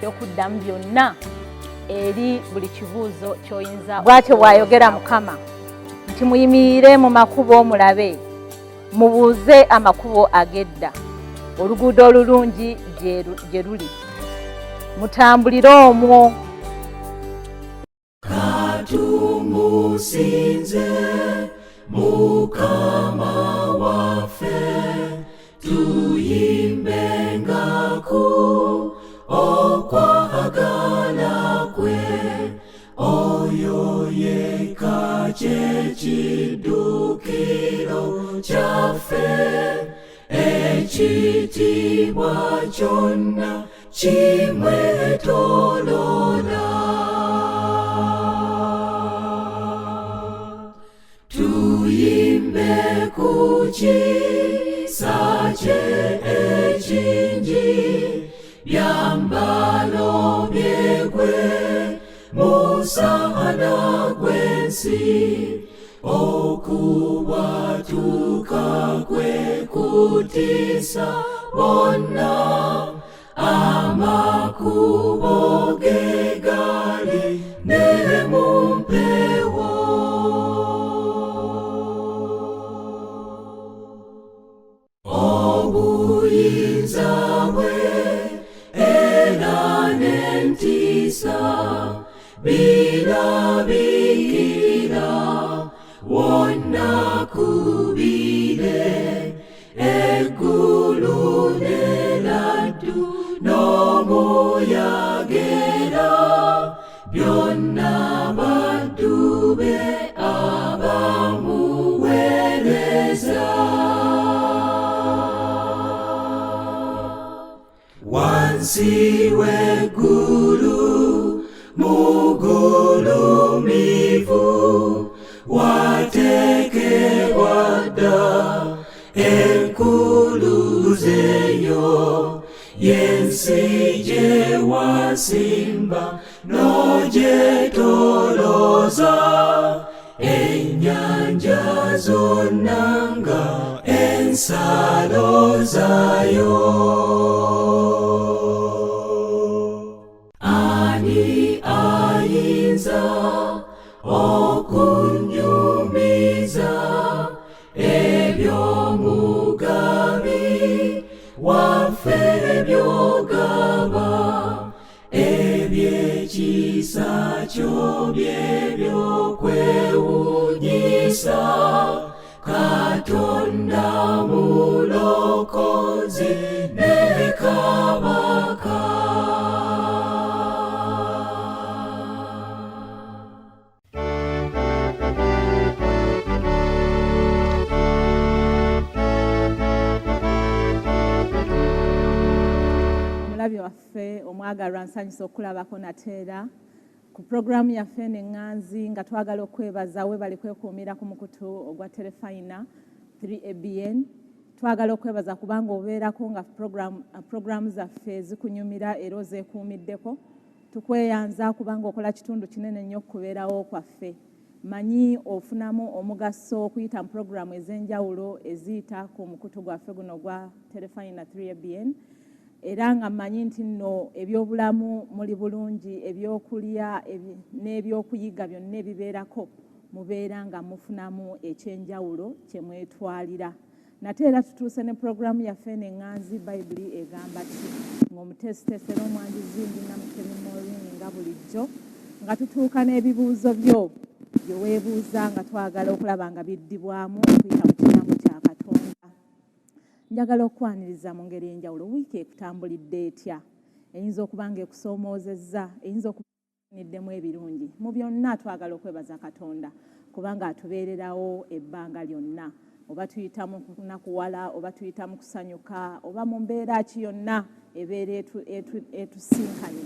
Ebyokuddamu byonna eri buli kibuuzo ky'oyinza. Bw'atyo bw'ayogera Mukama nti, Muyimirire mu makubo mulabe, mubuuze amakubo ag'edda, oluguudo olulungi gye luli, mutambulire omwo. Katumusinze Mukama waffe, tuyimbengaku okwagala kwe, oyo yekka kye kiddukiro kyaffe, ekitiibwa kyonna kimwetooloola. Tuyimbe ku kisa kye ekingi, byambalo byegwe musana gw'ensi, okubwatuka kwe kutiisa bonna, amakubo ge gali ne mu mpewo. Obuyinza bwe era n'entiisa birabikira wonna ku bire, eggulu ne laddu n'omuyaga era byonna baddu be abamuweereza. Wansi w'eggulu mugulumivu wateekebwa dda enkuluzeyo y'ensi gye wasimba n'ogyetolooza, ennyanja zonna nga ensalo zaayo. Ani ayinza okunyumiza ebyomugabi waffe byogaba, ebyekisa kyo byebyokwewuunyisa, Katonda mulokozi ne Kabaka. Omulabi waffe omwagalwa, nsanyusa okulabako nate era ku puroguramu yaffe eno eŋŋanzi, nga twagala okwebaza webale kwekuumira ku mukutu ogwa Terefayina 3ABN. Twagala okwebaza kubanga obeerako nga puroguramu zaffe zikunyumira era ozeekuumiddeko. Tukweyanza kubanga okola kitundu kinene nnyo okubeerawo kwaffe. Manyi ofunamu omugaso okuyita mu puroguramu ez'enjawulo eziyita ku mukutu gwaffe guno ogwa Terefayina 3ABN, era nga mmanyi nti nno ebyobulamu muli bulungi, ebyokulya n'ebyokuyiga byonna ebibeerako mubeera nga mufunamu ekyenjawulo kye mwetwalira. Nate era tutuuse ne puroguramu yaffe eno eŋŋanzi, Bayibuli Egamba Ki, ng'omuteesiteesi era omwanjuzi ndi Namutebi Maureen nga bulijjo, nga tutuuka n'ebibuuzo byo bye weebuuza nga twagala okulaba nga biddibwamu okuyita mu kigambo kya Katonda. Njagala okukwaniriza mu ngeri ey'enjawulo. Wiiki ekutambulidde etya? Eyinza okuba ng'ekusoomoozezza, eyinza okuba niddemu ebirungi. Mu byonna twagala okwebaza Katonda kubanga atubeererawo ebbanga lyonna, oba tuyita mu kunakuwala, oba tuyita mu kusanyuka, oba mu mbeera ki yonna ebeera etusinkanye.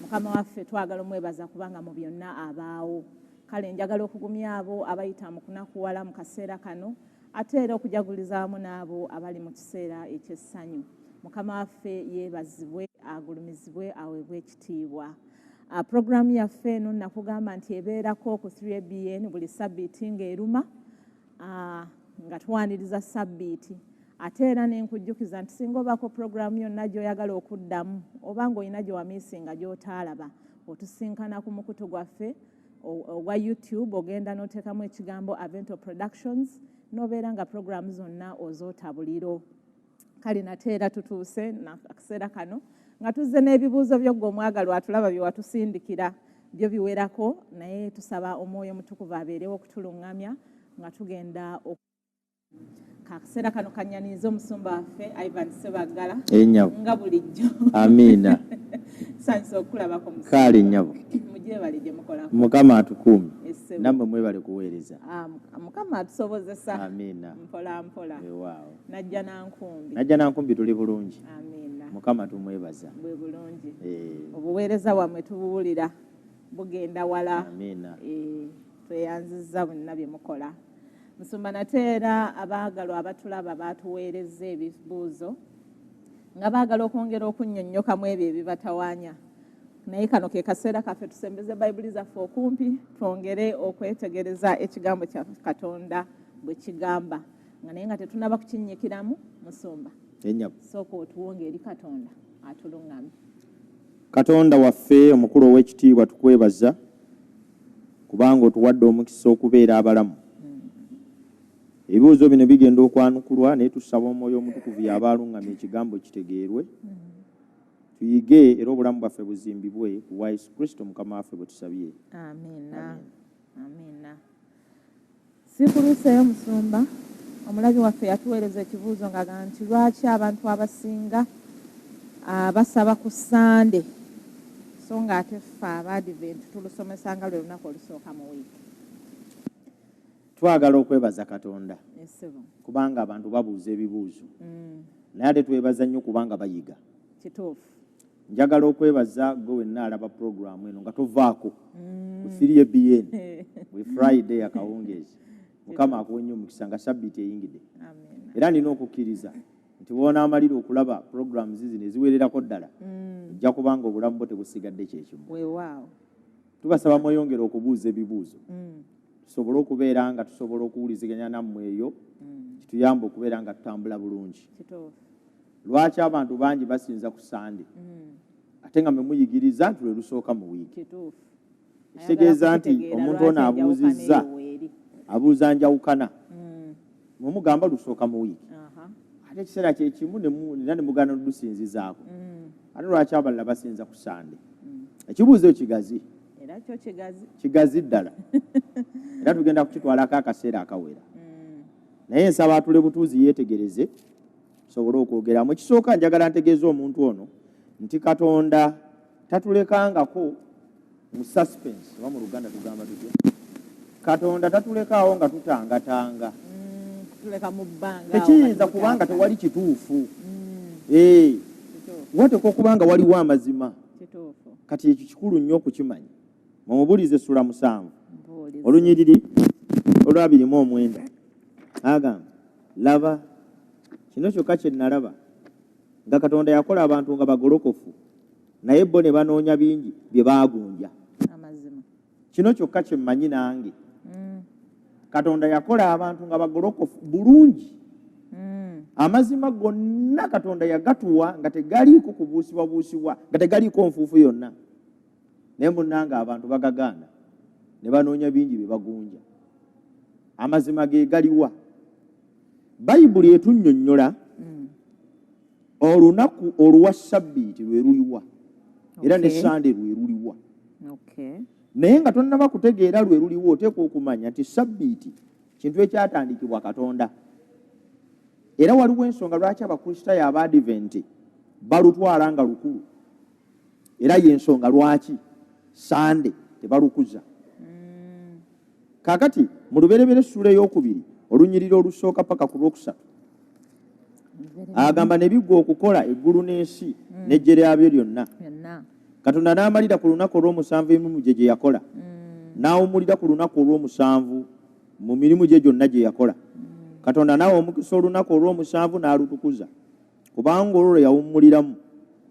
Mukama waffe twagala omwebaza kubanga mu byonna abaawo. Kale njagala okugumya abo abayita mu kunakuwala mu kaseera kano, ate era okujaguliza wamu n'abo abali mu kiseera eky'essanyu. Mukama waffe yeebazibwe, agulumizibwe, aweebwe ekitiibwa. Puroguramu yaffe eno nakugamba nti ebeerako ku 3ABN buli sabbiiti ng'eruma, nga tuwaniriza sabbiiti. Ate era ne nkujjukiza nti singa obaako pulogulaamu yonna gy'oyagala okuddamu oba ng'olina gye wamiisinga gy'otaalaba, otusinkana ku mukutu gwaffe ogwa YouTube, ogenda n'oteekamu ekigambo Avento Productions n'obeera nga pulogulaamu zonna ozoota buliro. Kale nate era tutuuse akaseera kano nga tuzze n'ebibuuzo byo ggwe omwagalwa atulaba bye watusindikira, byo biwerako, naye tusaba Omwoyo Omutukuvu abeerewo okutuluŋŋamya nga tugenda. Kaseera kano kanyaniriza omusumba waffe Ivan Sebaggala. Ennyabo. Nga bulijjo. Amiina. Nsanyuse okukulabako, musumba. Kaale nnyabo. Mugyebale gye mukolako. Mukama atukuume. Essebo. Nammwe mwebale kuweereza. Ah, Mukama atusobozesa. Amiina. Mpola mpola. Weewaawo. Najja nankumbi. Najja nankumbi tuli bulungi. Amiina. Mukama tumwebaza. Bwe bulungi. Eh, obuweereza bwammwe tubuwulira bugenda wala. Amiina. Eh, tweyanzizza bonna bye mukola. Musumba, nate era abaagalwa abatulaba baatuweereza ebibuuzo nga baagala okwongera okunnyonnyokamu ebyo ebibatawaanya, naye kano ke kaseera kaffe tusembeze Bayibuli zaffe okumpi twongere okwetegereza ekigambo kya Katonda bwe kigamba, nga naye nga tetunaba kukinnyikiramu, musumba, Ennyabo. sooka otuwonge eri Katonda atuluŋŋamye. Katonda waffe omukulu ow'ekitiibwa, tukwebaza kubanga otuwadde omukisa okubeera abalamu. Ebibuuzo bino bigenda okwanukulwa, naye tusaba Omwoyo Omutukuvu y'aba aluŋŋamya ekigambo kitegeerwe, tuyige era obulamu bwaffe buzimbibwe ku bwa Yesu Kristo Mukama waffe bwe tusabye. Amiina, amiina. Sikuluuseeyo, musumba. Omulabi waffe yatuweereza ekibuuzo ng'agamba nti lwaki abantu abasinga basaba ku Sande, so ng'ate ffe Abaadiventi tulusomesa nga lwe lunaku olusooka mu wiiki? Twagala okwebaza Katonda Essebo. kubanga abantu babuuza ebibuuzo, naye ate twebaza nnyo kubanga bayiga. Njagala okwebaza gwe wenna alaba puroguramu eno nga tovaako ku 3ABN buli Friday akawungeezi. Mukama akuwa nnyo omukisa nga sabbiiti eyingidde. Amiina. Era nina okukkiriza nti bw'onaamalira okulaba programs zino eziwererako ddala, ojja kubanga obulamu bwo tebusigadde kyekimu. Tubasaba mweyongere okubuuza ebibuuzo tusobole okubeera nga tusobola okuwuliziganya nammwe, eyo kituyamba okubeera nga tutambula bulungi. Lwaki abantu bangi basinza ku Sande ate nga mwe muyigiriza nti lwe lusooka mu wiiki? Ekitegeeza nti Ayagala omuntu kutegeera ono lwaki enjawukana abuuzizza eyo weeri. abuuza njawukana. Mwemugamba lusooka mu wiiki, ate ekiseera kyekimu era ne mugaana olusinzizaako, ate lwaki abalala basinza ku Sande? Ekibuuzo ekyo kigazi. Era kyo kigazi. Kigazi ddala, era tugenda kukitwalako akaseera akawera, naye nsaba atule butuuzi yeetegereze tusobole okwogeramu. Ekisooka, njagala ntegeeza omuntu ono nti Katonda tatulekangako mu suspense, oba mu Luganda tugamba tutya? Katonda tatulekaawo nga tutangatanga. Tuleka mu bbanga awo. Tekiyinza, nga kubanga tumutanga. Tewali kituufu. Eh, wateekwa okuba nga waliwo amazima. Kati ekyo kikulu nnyo okukimanya. Mumubulize essula 7, Mbuulize. olunyiriri olw'29, agamba, "Laba kino kyokka kye nalaba, nga Katonda yakola abantu nga bagolokofu, naye bo ne banoonya bingi bye baagunja." Kino kyokka kye mmanyi nange, Katonda yakola abantu nga bagolokofu bulungi. Amazima gonna Katonda yagatuwa nga tegaliiko kubuusibwabuusibwa, nga tegaliiko nfuufu yonna, naye munnanga abantu bagagaana ne banoonya bingi bye bagunja. Amazima ge galiwa? Bayibuli etunnyonnyola olunaku oluwa sabbiiti lwe luliwa era ne Sande lwe luliwa. Naye nga tonnaba kutegeera lwe luliwa, oteekwa okumanya nti sabbiiti kintu ekyatandikibwa Katonda, era waliwo ensonga lwaki Abakristaayo Abaadiventi balutwala nga lukulu, era yensonga lwaki Sande tebalukuza. Kaakati mu Lubereberye essuula 2, olunyiriri olusooka paka ku lwokusatu, agamba, "Ne biggwa okukola eggulu n'ensi n'eggye lyabyo lyonna, Byonna. Katonda n'amalira ku lunaku olw'omusanvu emirimu gye gye yakola, n'awummulira ku lunaku olw'omusanvu mu mirimu gye gyonna gye yakola. Katonda n'awa omukisa olunaku olw'omusanvu n'alutukuza, kubanga olwo lwe yawummuliramu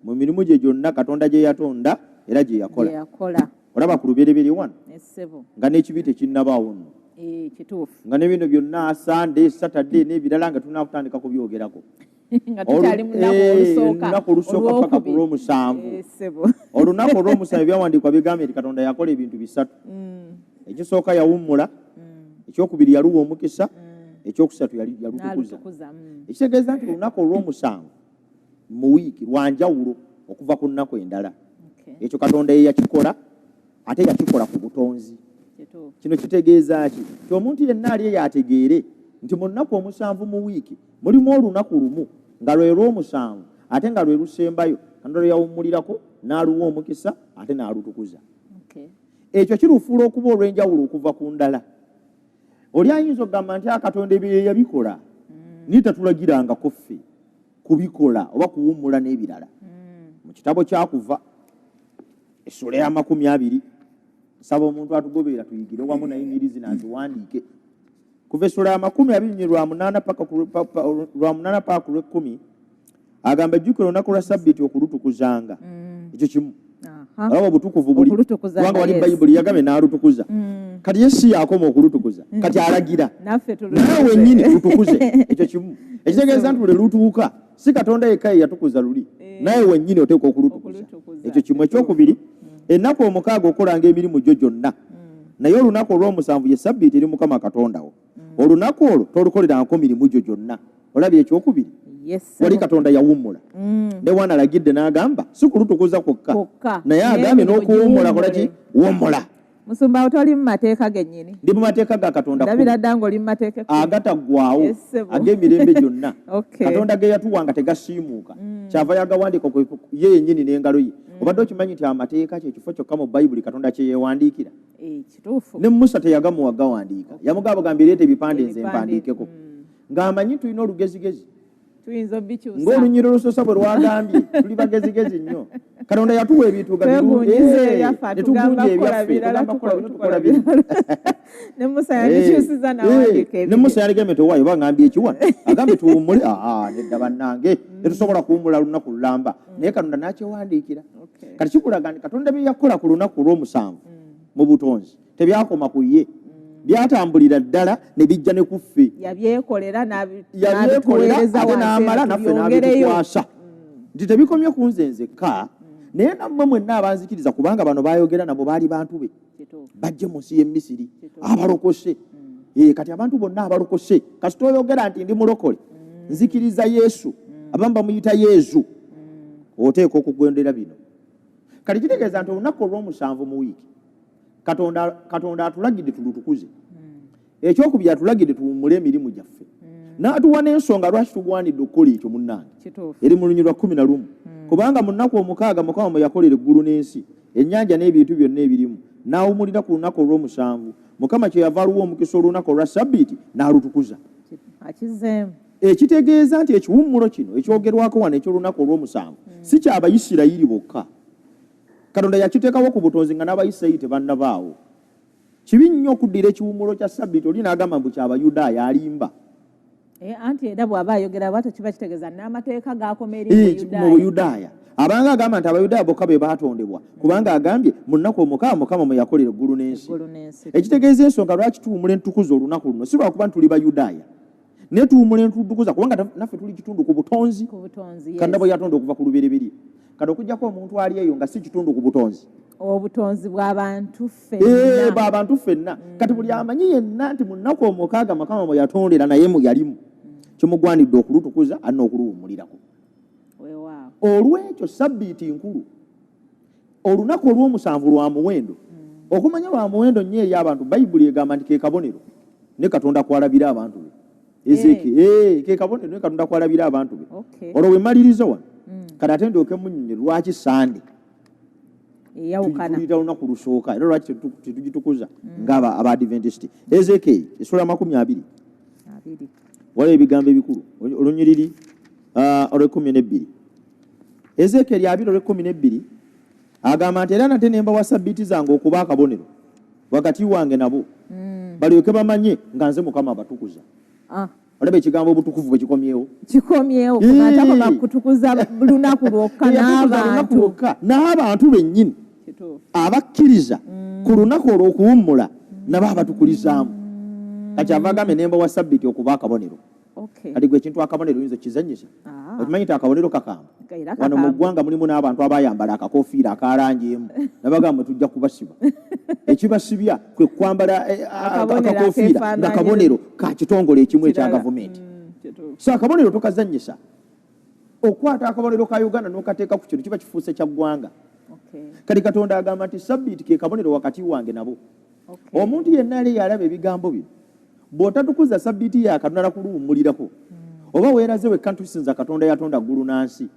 mu mirimu gye gyonna Katonda gye yatonda era gye yakola." Gye yakola. Olaba ku Lubereberye wano Essebo. nga n'ekibi tekinnabaawo nno. Kituufu. Nga ne bino byonna Sunday, Saturday n'ebirala nga tunakutandika kubyogerako. Nga tukyali mu lunaku olusooka. Olunaku olusooka paka ku lw'omusanvu. Olunaku olw'omusanvu ebyawandiikibwa bigambye nti Katonda yakola ebintu bisatu. Ekisooka yawummula, ekyokubiri yaluwa omukisa, ekyokusatu yalutukuza. Ekitegeeza nti olunaku olw'omusanvu mu wiiki lwa njawulo okuva ku nnaku endala. Ekyo Katonda ye yakikola, ate yakikola ku butonzi. Kino kitegeeza ki? Nti omuntu yenna ali eyo ategeere nti mu nnaku omusanvu mu wiiki mulimu olunaku lumu nga lwe lw'omusanvu, ate nga lwe lusembayo, Katonda lwe yawummulirako n'aluwa omukisa ate n'alutukuza. Ekyo kirufuula okuba olw'enjawulo okuva ku ndala. Oli ayinza okugamba nti Katonda ebyo ye yabikola, naye tatulagirangako ffe kubikola oba kuwummula n'ebirala. Mu kitabo kyakuva essula ya 20, nsaba omuntu atugoberera tuyigire wamu naye nyiri zino aziwandiike. Kuva essula ya 28 paka lwa 8 paka ku lw'ekkumi, agamba, jjukira olunaku lwa Sabbiiti okulutukuzanga. Ekyo kimu. Olaba obutukuvu buli kubanga wali Bayibuli yagambye n'alutukuza. Kati ye si yakoma okulutukuza, kati alagira naawe wennyini lutukuze. Ekyo kimu ekitegeeza nti lwe lutuuka si Katonda yekka ye yatukuza luli, naye wennyini oteekwa okulutukuza. Ekyo kimu. Ekyokubiri, ennaku 6 okolanga emirimu gyo gyonna, naye olunaku olw'omusanvu ye Sabbiiti eri Mukama Katonda wo. Olunaku olwo tolukolerangako mirimu gyo gyonna. Olabye ekyokubiri? Wali Katonda yawummula, ne wana alagidde n'agamba si kulutukuza kwokka, naye agambye n'okuwummula. Kolaki? Wummula. Musumba, awo toli mu mateeka gennyini? Ndi mu mateeka ga Katonda. Ndabira dda ng'oli mu mateeka. Agataggwawo, ag'emirembe gyonna, Katonda ge yatuwa nga tegasiimuuka. Kyava yagawandiika ye yennyini n'engalo ye. Obadde okimanyi nti amateeka kyekifo kyokka mu Bayibuli Katonda kye yeewandiikira? Kituufu. Ne Musa teyagamuwa gawandiika, yamugamba gambye, leeta ebipande nze mpandiikeko, ng'amanyi tulina olugezigezi. Tuyinza obikyusa. Ng'olunyiro olusosa bwe lwagambye, tuli bagezigezi nnyo. Katonda yatuwa ebintu nga netugunja ebyaffe, tugamba kukola bino, tukola bino. Ne Musa yandikyusiza nawandiika. Ne Musa yandigambye tewaayo, oba ngambye ekiwa agambye tuwummule. Aa, nedda bannange, tetusobola kuwummula lunaku lulamba. Naye Katonda n'akyewandiikira. Kati kikulaga nti Katonda bye yakola ku lunaku olw'omusanvu mu butonzi tebyakoma ku ye, byatambulira ddala ne bijja ne ku ffe. Yabyekolera. Yabyekolera ate n'amala naffe n'abitukwasa nti tebikomye ku nze nzekka, naye nammwe mwenna abanzikiriza, kubanga bano bayogera nabo baali bantu be bajje mu nsi y'e Misiri abalokose. Kati abantu bonna abalokose, kasita oyogera nti ndi mulokole, nzikiriza Yesu, abamu bamuyita Yezu, oteeka okugondera bino. Kati kitegeeza nti olunaku olw'omusanvu mu wiiki Katonda atulagidde tulutukuze. Ekyokubiri, atulagidde tuwummule emirimu gyaffe, n'atuwa n'ensonga lwaki tugwanidde okukola ekyo. Munnange, eri mu lunyi lwa 11, kubanga mu nnaku 6 Mukama mwe yakolera eggulu n'ensi, ennyanja n'ebintu byonna ebirimu, n'awumulira ku lunaku olw'omusanvu. Mukama kyeyava aluwa omukisa olunaku olwa Sabbiiti n'alutukuza. Ekitegeeza nti ekiwummulo kino ekyogerwako wano eky'olunaku olw'omusanvu si kyabayisirayiri bokka. Katonda yakiteekawo ku butonzi nga n'Abayisirayiri tebannabaawo. Kibi nnyo okuddira ekiwummulo kya Sabbiiti oli n'agamba mbu kyabayudaaya, alimba. Anti era bw'aba ayogera bwatyo kiba kitegeeza n'amateeka gakoma eri mu Buyudaaya. Abanga agamba nti Abayudaaya bokka be baatondebwa, kubanga agambye mu nnaku 6 Mukama mwe yakolera eggulu n'ensi. Ekitegeeza ensonga lwaki tuwumula entukuza olunaku luno si lwakuba nti tuli Bayudaaya, naye tuwumula entukuza kubanga naffe tuli kitundu ku butonzi Katonda bwe yatonda okuva ku lubereberye. Kati okuggyako omuntu ali eyo nga si kitundu ku butonzi. Obutonzi bw'abantu ffenna. Bw'abantu ffenna. Kati buli amanyi yenna nti mu nnaku 6 Mukama mwe yatondera naye mu yalimu, kimugwanidde okulutukuza alina okuluwummulirako. Olwekyo Sabbiiti nkulu. Olunaku olw'omusanvu lwa muwendo. Okumanya lwa muwendo nnyo eri abantu, Bayibuli egamba nti ke kabonero ne Katonda kwalabira abantu be. Ezeke ke kabonero ne Katonda kwalabira abantu be. Olwo bwe maliriza wano, kati ate ndyoke munnyonnyole lwaki Sande eyawukana. Tuluyita lunaku lusooka, era lwaki tetugitukuza nga Abaadventist. Ezekyeri essula 20, waliwo ebigambo ebikulu, olunyiriri olw'e 12. Ezekyeri 20 olw'e 12 agamba nti, era nate ne mbawa sabbiiti zange okuba akabonero wakati wange nabo, balyoke bamanye nga nze Mukama abatukuza. Olaba ekigambo obutukuvu bwe kikomyewo? Kikomyewo, kuba kutukuza lunaku lwokka. N'abantu lwokka, n'abantu bennyini abakkiriza ku lunaku olw'okuwummula nabo abatukulizaamu. Kati ava agambye nembawa sabbiiti okuba akabonero. Okay. Kati gwe ekintu akabonero oyinza okizannyisa? Ah. Okimanyi nti akabonero kakamba? Era Wano mu kakambwe. ggwanga mulimu n'abantu abayambala akakofiira akalangi emu, nabagamba tujja kubasiba. Ekibasibya kwe kwambala Akabonero akakofiira akeefaanaanyiriza. nga kabonero ka kitongole ekimu ekya Kirala. gavumenti. Kituufu. So akabonero tokazannyisa. Okwata akabonero ka Uganda n'okateeka ku kintu kiba kifuuse kya ggwanga. Okay. Kati Katonda agamba nti sabbiiti ke kabonero wakati wange nabo. Okay. Omuntu yenna ali yalaba ebigambo bino, bw'otatukuza sabbiiti ya Katonda kuluwummulirako, oba weeraze wekka nti tusinza Katonda yatonda ggulu n'ansi,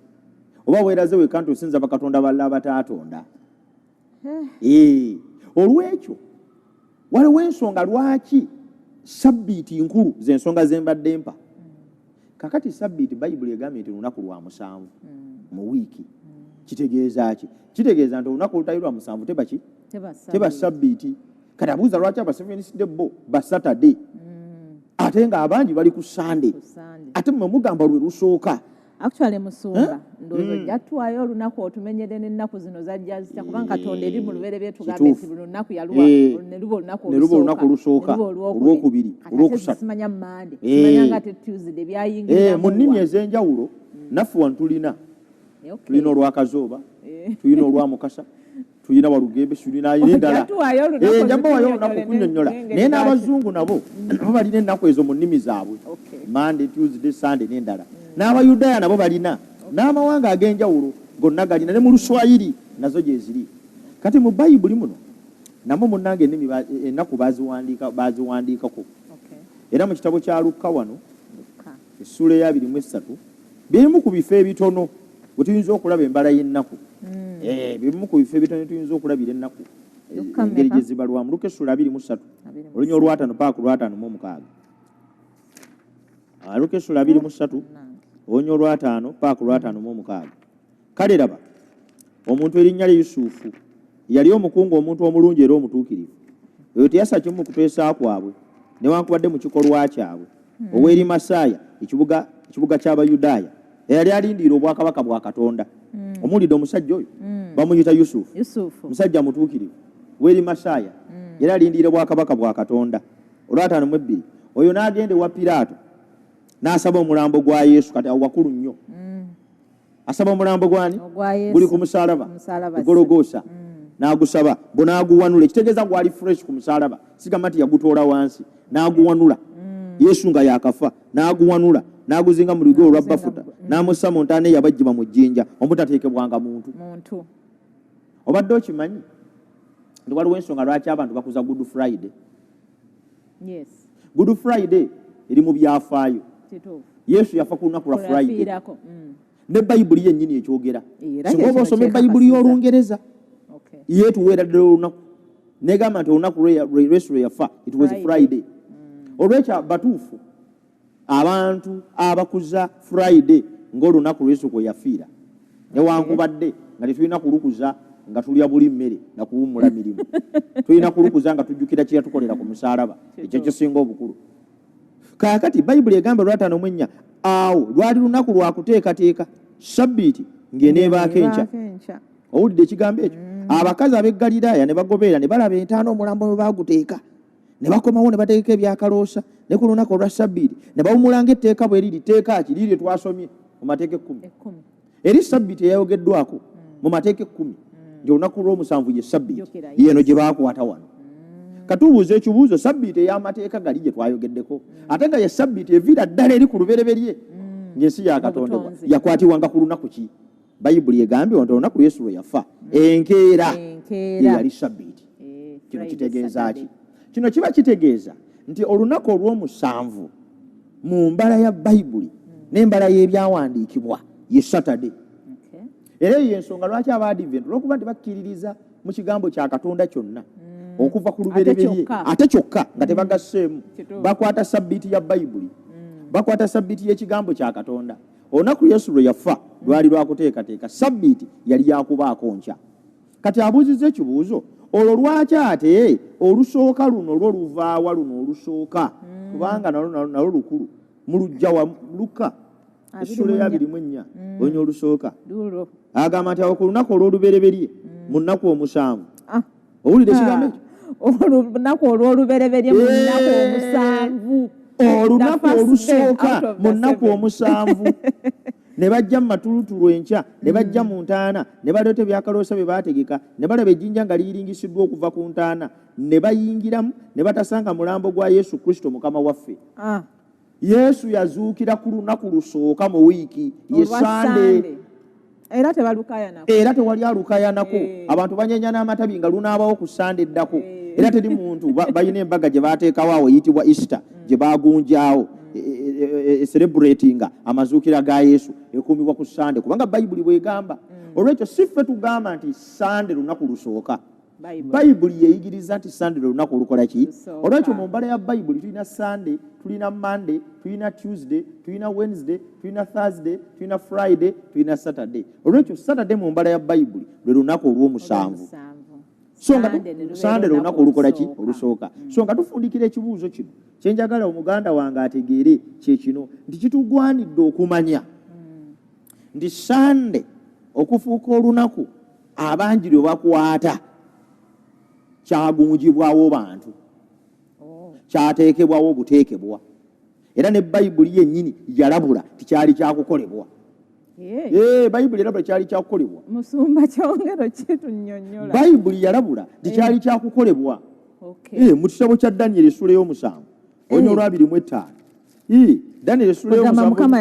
oba weeraze wekka nti osinza bakatonda balala abataatonda. Olw'ekyo waliwo ensonga lwaki sabbiiti nkulu, z'ensonga ze mbadde mpa. Kakati sabbiiti Bayibuli egambye nti lunaku lwa 7 mu wiiki. Kitegeeza ki? Kitegeeza nti olunaku olutali lwa 7 teba ki? Teba Teba sabbiiti. sabbiiti. Kati abuuza lwaki abaseveniside bo ba Saturday, ate ng'abangi bali ku Sunday. Ku Sunday. Ate mmwe mugamba lwe lusooka. Actually musumba, ndowooza ojja tuwaayo olunaku otumenyere n'ennaku zino zajja zitya, kubanga Katonda eri mu lubereberye tugambye nti Kituufu. buli lunaku yaluwa, ne luba olunaku Ne luba olunaku olusooka, ne luba olwokubiri, olwokubiri, Kati ate olwokusatu. simanya Monday, simanya nga te Tuesday, byayingiriramu Mu nnimi wa. ez'enjawulo naffe wano tulina. Okay. Tulina olwakazooba, tulina olwamukasa, tulina walugembe, tulina n'endala. Ojja tuwaayo olunaku Nja mbawayo olunaku olukunnyonnyole kunnyonnyola. n'engeri Naye lwaki. n'abazungu nabo balina ennaku ezo mu nnimi zaabwe. Okay. Monday, Tuesday, Sunday n'endala. N'Abayudaaya nabo balina, n'amawanga ag'enjawulo gonna galina, ne mu Luswayiri nazo gye ziri. Kati mu Bayibuli muno namwo munnange ennimi ennaku baziwandiikako. Okay. Era mu kitabo kya Lukka wano, Lukka. essuula eya 23, birimu ku bifo ebitono we tuyinza okulaba embala y'ennaku. Bimu ku bifo ebitono tuyinza okulabira ennaku, Lukka engeri mmeka? gye zibalwamu. Lukka essuula 23, 23. olunya olwataano paka ku lwataano mu mukaaga. Lukka essuula 23, olunya olwataano paka ku lwataano mu mukaaga. Kale laba, omuntu erinnya lye Yusufu, yali omukungu, omuntu omulungi era omutuukirivu. Oyo teyassa kimu mu kuteesa kwabwe, newankubadde mu kikolwa kyabwe. Ow'eri Masaaya, ekibuga ky'Abayudaaya, eyali alindirira obwakabaka bwa Katonda. Omuwulidde omusajja oyo? Bamuyita Yusufu. Yusufu. Musajja mutuukirivu w'eri Masaaya, yali alindirira obwakabaka bwa Katonda. Olwataano mu ebbiri, oyo n'agenda ewa Piraato n'asaba omulambo gwa Yesu. Kati awo wakulu nnyo. Asaba omulambo gwani? Ogwa Yesu. Guli ku musalaba. Ku musalaba. Egologoosa. N'agusaba bo n'aguwanula, ekitegeeza gwali fresh ku musalaba, sigamba nti yagutoola wansi. N'aguwanula, Yesu nga yakafa, n'aguwanula n'aguzinga mu lugoye olwa N'aguzinga bafuta, n'amussa mu ntaana eyabajjibwa mu jjinja omutateekebwanga muntu. Muntu. Obadde okimanyi nti waliwo ensonga lwaki abantu bakuza Good Friday? Yes. Good Friday eri mu byafaayo. Kituufu. Yesu yafa ku lunaku lwa Friday. Lwafiirako. Ne Bayibuli yennyini ekyogera. Era Singa oba kino osoma Bayibuli kyekakasiza. y'Olungereza, Okay. yeetuweera ddala olunaku negamba nti olunaku Yesu lwe yafa, it was Friday. Friday. Olwekyo batuufu abantu abakuza Friday ng'olunaku Yesu kwe yafiira, newankubadde nga tetulina kulukuza nga tulya buli mmere na kuwummula mirimu. Tulina kulukuza nga tujjukira kye yatukolera ku musaalaba, ekyo kisinga obukulu. Kaakati Bayibuli egamba 54, awo lwali lunaku lwa kuteekateeka, sabbiiti ng'eneebaako enkya. Ebaako enkya. Owulidde ekigambo ekyo? Abakazi ab'e Ggaliraaya ne bagoberera ne balaba entaana omulambo mwe baaguteeka, ne bakomawo ne bateeka ebyakaloosa, ne ku lunaku olwa sabbiiti ne bawummula ng'etteeka bwe riri. Tteeka ki liri lye twasomye mu mateeka 10? 10. Eri sabbiiti eyayogeddwako mu mateeka 10 nti olunaku lw'omusanvu ye sabbiiti, Jjukira, yeno gye baakwata wano. Katubuuza ekibuuzo, sabbiiti ey'amateeka gali gye twayogeddeko, ate nga ye sabbiiti eviira ddala eri ku lubereberye ng'ensi yakatondebwa, Obutonzi. yakwatibwanga ku lunaku ki? Bayibuli egambye nti olunaku Yesu lwe yafa enkeera Enkeera. ye yali sabbiiti. Kino Friday, kitegeeza Saturday. ki? Kino kiba kitegeeza nti olunaku olw'omusanvu mu mbala ya Bayibuli n'embala y'ebyawandiikibwa ye Saturday. Okay. Era eyo yensonga lwaki Abaadiventi, olwokuba nti bakkiririza mu kigambo kya Katonda kyonna okuva ku lubereberye, kyokka. ate kyokka nga tebagasseemu, Kituufu. bakwata sabbiiti ya Bayibuli, bakwata sabbiiti y'ekigambo kya Katonda. Olunaku Yesu lwe yafa lwali lwakuteekateeka, sabbiiti yali yakubaako nkya. Kati abuuzizza ekibuuzo olwo, lwaki ate olusooka luno lwo luvaawa? Luno olusooka, kubanga nalwo lukulu. Mulujja wa Luka Abiri essuula mu eya nnya. 24, olunya olusooka, Lulo. agamba nti awo ku lunaku olw'olubereberye mu nnaku 7. Ah. Owulira ekigambo ekyo? Olunaku olw'olubereberye mu nnaku omusanvu. Olunaku olusooka mu nnaku omusanvu. Ne bajja mu matulutulu enkya, ne bajja mu ntaana, ne baleeta ebyakaloosa bye baategeka, ne balaba ejjinja nga liyiringisiddwa okuva ku ntaana, ne bayingiramu, ne batasanga mulambo gwa Yesu Kristo Mukama waffe. Yesu yazuukira ku lunaku lusooka mu wiiki, ye Sande. Era tebalukayanako. Era tewali alukayanako. Abantu banyenya n'amatabi nga lunaabawo ku Sande eddako. Era teri muntu balina embaga gye baateekawo awo eyitibwa Easter gye baagunjaawo celebratinga amazuukira ga Yesu ekuumibwa ku Sande kubanga Bayibuli bw'egamba. Olwekyo si ffe tugamba nti Sande lunaku lusooka. Bayibuli yeyigiriza nti Sande lunaku olukola ki? Olwekyo mu mbala ya Bayibuli tulina Sande, tulina Monday, tulina Tuesday, tulina Wednesday, tulina Thursday, tulina Friday, tulina Saturday. Olwekyo Saturday mu mbala ya Bayibuli lwe lunaku olw'omusanvu. So nga Sande lunaku olukola ki? Olusooka. So nga tufundikira ekibuuzo kino, kye njagala omuganda wange ategeere kye kino nti kitugwanidde okumanya nti Sande okufuuka olunaku abangi lwe bakwata kyagunjibwawo bantu, kyateekebwawo obuteekebwa, era ne Bayibuli yennyini yalabula tikyali kyakukolebwa. Bayibuli yalabula kyali kyakukolebwa. Musumba kyongero kitunnyonnyola. Bayibuli yalabula tikyali kyakukolebwa. Mu kitabo kya Daniel essula ey'omusanvu olunya olwa 25. Daniel essula ey'omusanvu Mukama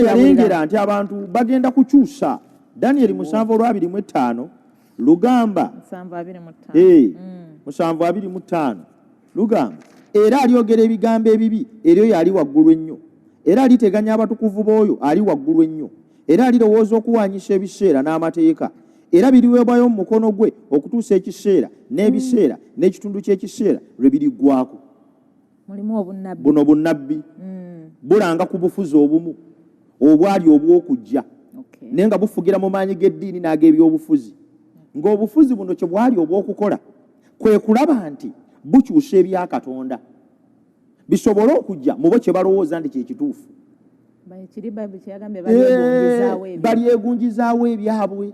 yalengera nti abantu bagenda kukyusa. Daniel 7 olwa 25 lugamba 7:25 lugamba era alyogera ebigambo ebibi eri oyo ali waggulu ennyo, era aliteganya abatukuvu b'oyo ali waggulu ennyo, era alirowooza okuwaanyisa ebiseera n'amateeka, era biriweebwayo mu mukono gwe okutuusa ekiseera n'ebiseera n'ekitundu ky'ekiseera lwe biriggwaako. Mulimu obunnabbi. Buno bunnabbi bulanga ku bufuzi obumu obwali obw'okujja, naye nga bufugira mu maanyi g'eddiini n'ag'ebyobufuzi, ng'obufuzi buno kye bwali obw'okukola kwe kulaba nti bukyusa ebya Katonda bisobole okujja mu bo kye balowooza nti kye kituufu. Balyegunjizaawo ebyabwe.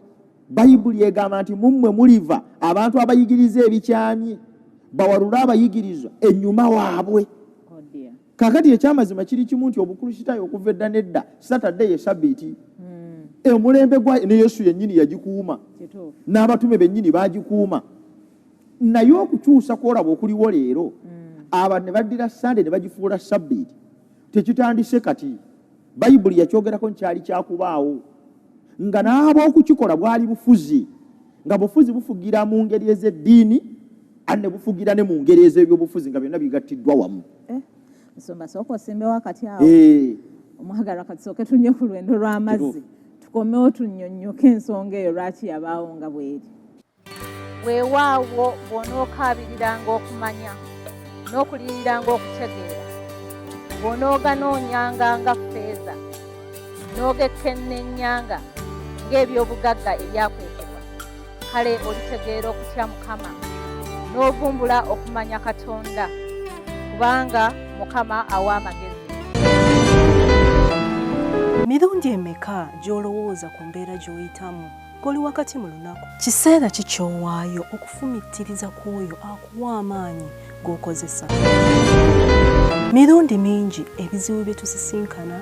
Bayibuli egamba nti mu mmwe muliva abantu abayigiriza ebikyamye, bawalule abayigirizwa ennyuma waabwe. Kaakati ekyamazima kiri kimu nti Obukristaayo okuva edda n'edda Saturday ye Sabbiiti. Omulembe gwa ne Yesu yennyini yagikuuma, n'abatume bennyini baagikuuma. Naye okukyusa kw'olaba okuliwo leero, abantu ne baddira Sande ne bagifuula Sabbiiti, tekitandise kati. Bayibuli yakyogerako nkyali kyakubaawo, nga n'ab'okukikola bwali bufuzi, nga bufuzi bufugira mu ngeri ez'eddiini ate ne bufugira ne mu ngeri ez'ebyobufuzi, nga byonna bigattiddwa wamu. Nsumba sooka osimbewo akati awo. Omwagalwa kati sooke tunywe ku lwendo lw'amazzi, tukomewo tunnyonnyoke ensonga eyo lwaki yabaawo nga bw'eri. Weewaawo bw'onookaabiriranga okumanya n'okuliriranga okutegeera, bw'onooganoonyanga nga ffeeza, n'ogekenneenyanga ng'ebyobugagga ebyakwekebwa, kale olitegeera okutya Mukama, n'ovumbula okumanya Katonda, kubanga Mukama awa amagezi. Mirundi emeka gy'olowooza ku mbeera gy'oyitamu ng'oli wakati mu lunaku? Kiseera ki ky'owaayo okufumiitiriza ku oyo akuwa amaanyi g'okozesa? Mirundi mingi ebizibu bye tusisinkana,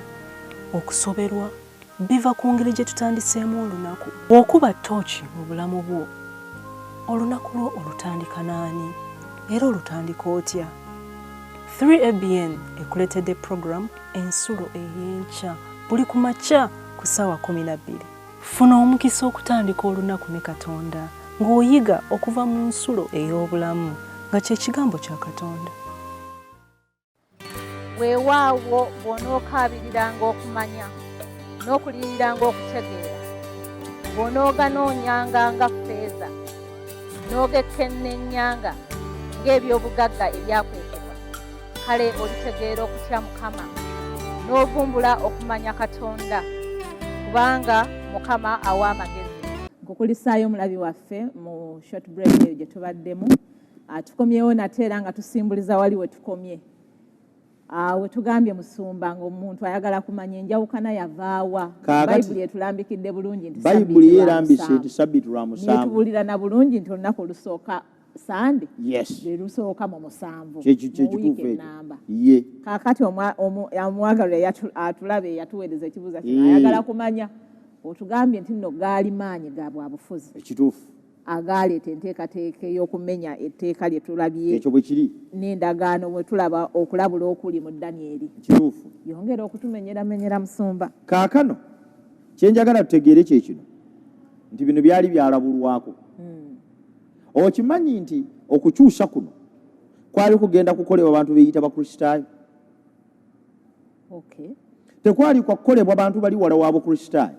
okusoberwa, biva ku ngeri gye tutandiseemu olunaku. Bw'okuba ttooci mu bulamu bwo, olunaku lwo olutandika n'ani era olutandika otya? 3ABN ekuleetedde program Ensulo ey'enkya buli ku makya ku ssaawa 12. Funa omukisa okutandika olunaku ne Katonda ng'oyiga okuva mu nsulo ey'obulamu nga kye kigambo kya Katonda. Weewaawo bw'onookaabiriranga okumanya n'okuliriranga okutegeera, bw'onooganoonyanga nga ffeeza, n'ogekenneenyanga ng'ebyobugagga ebyakwekebwa, kale olitegeera okutya Mukama, n'ovumbula okumanya Katonda, kubanga Mukama awa amagezi. Nkukulisaayo omulabi waffe mu short break eyo gye tubaddemu. Tukomyewo nate era nga tusimbuliza wali we tukomye. We tugambye musumba ng'omuntu ayagala kumanya enjawukana yavaawa. Bayibuli etulambikidde bulungi nti Bayibuli yerambise nti Sabbiiti lwa musanvu. Netubuulira na bulungi nti olunaku olusooka Sande Yes. lwe lusooka mu 7 Kyekyo mu wiiki kituufu ekyo. ennamba. Ye. Kaakati omwagalwa atulaba eyatuweereza ekibuuzo kino Eh. ayagala kumanya, otugambye nti nno gaali maanyi ga bwabufuzi Ekituufu. agaaleeta enteekateeka ey'okumenya etteeka lye tulabye Ekyo bwe kiri. n'endagaano bwe tulaba okulabula okuli mu Danyeri. Kituufu. Yongera okutumenyeramenyera musumba. Kaakano kye njagala tutegeere kye kino nti bino byali byalabulwako. Okimanyi nti okukyusa kuno kwali kugenda kukolebwa bantu beeyita Bakristaayo. Okay. Tekwali kwa kukolebwa bantu bali wala wa Bukristaayo.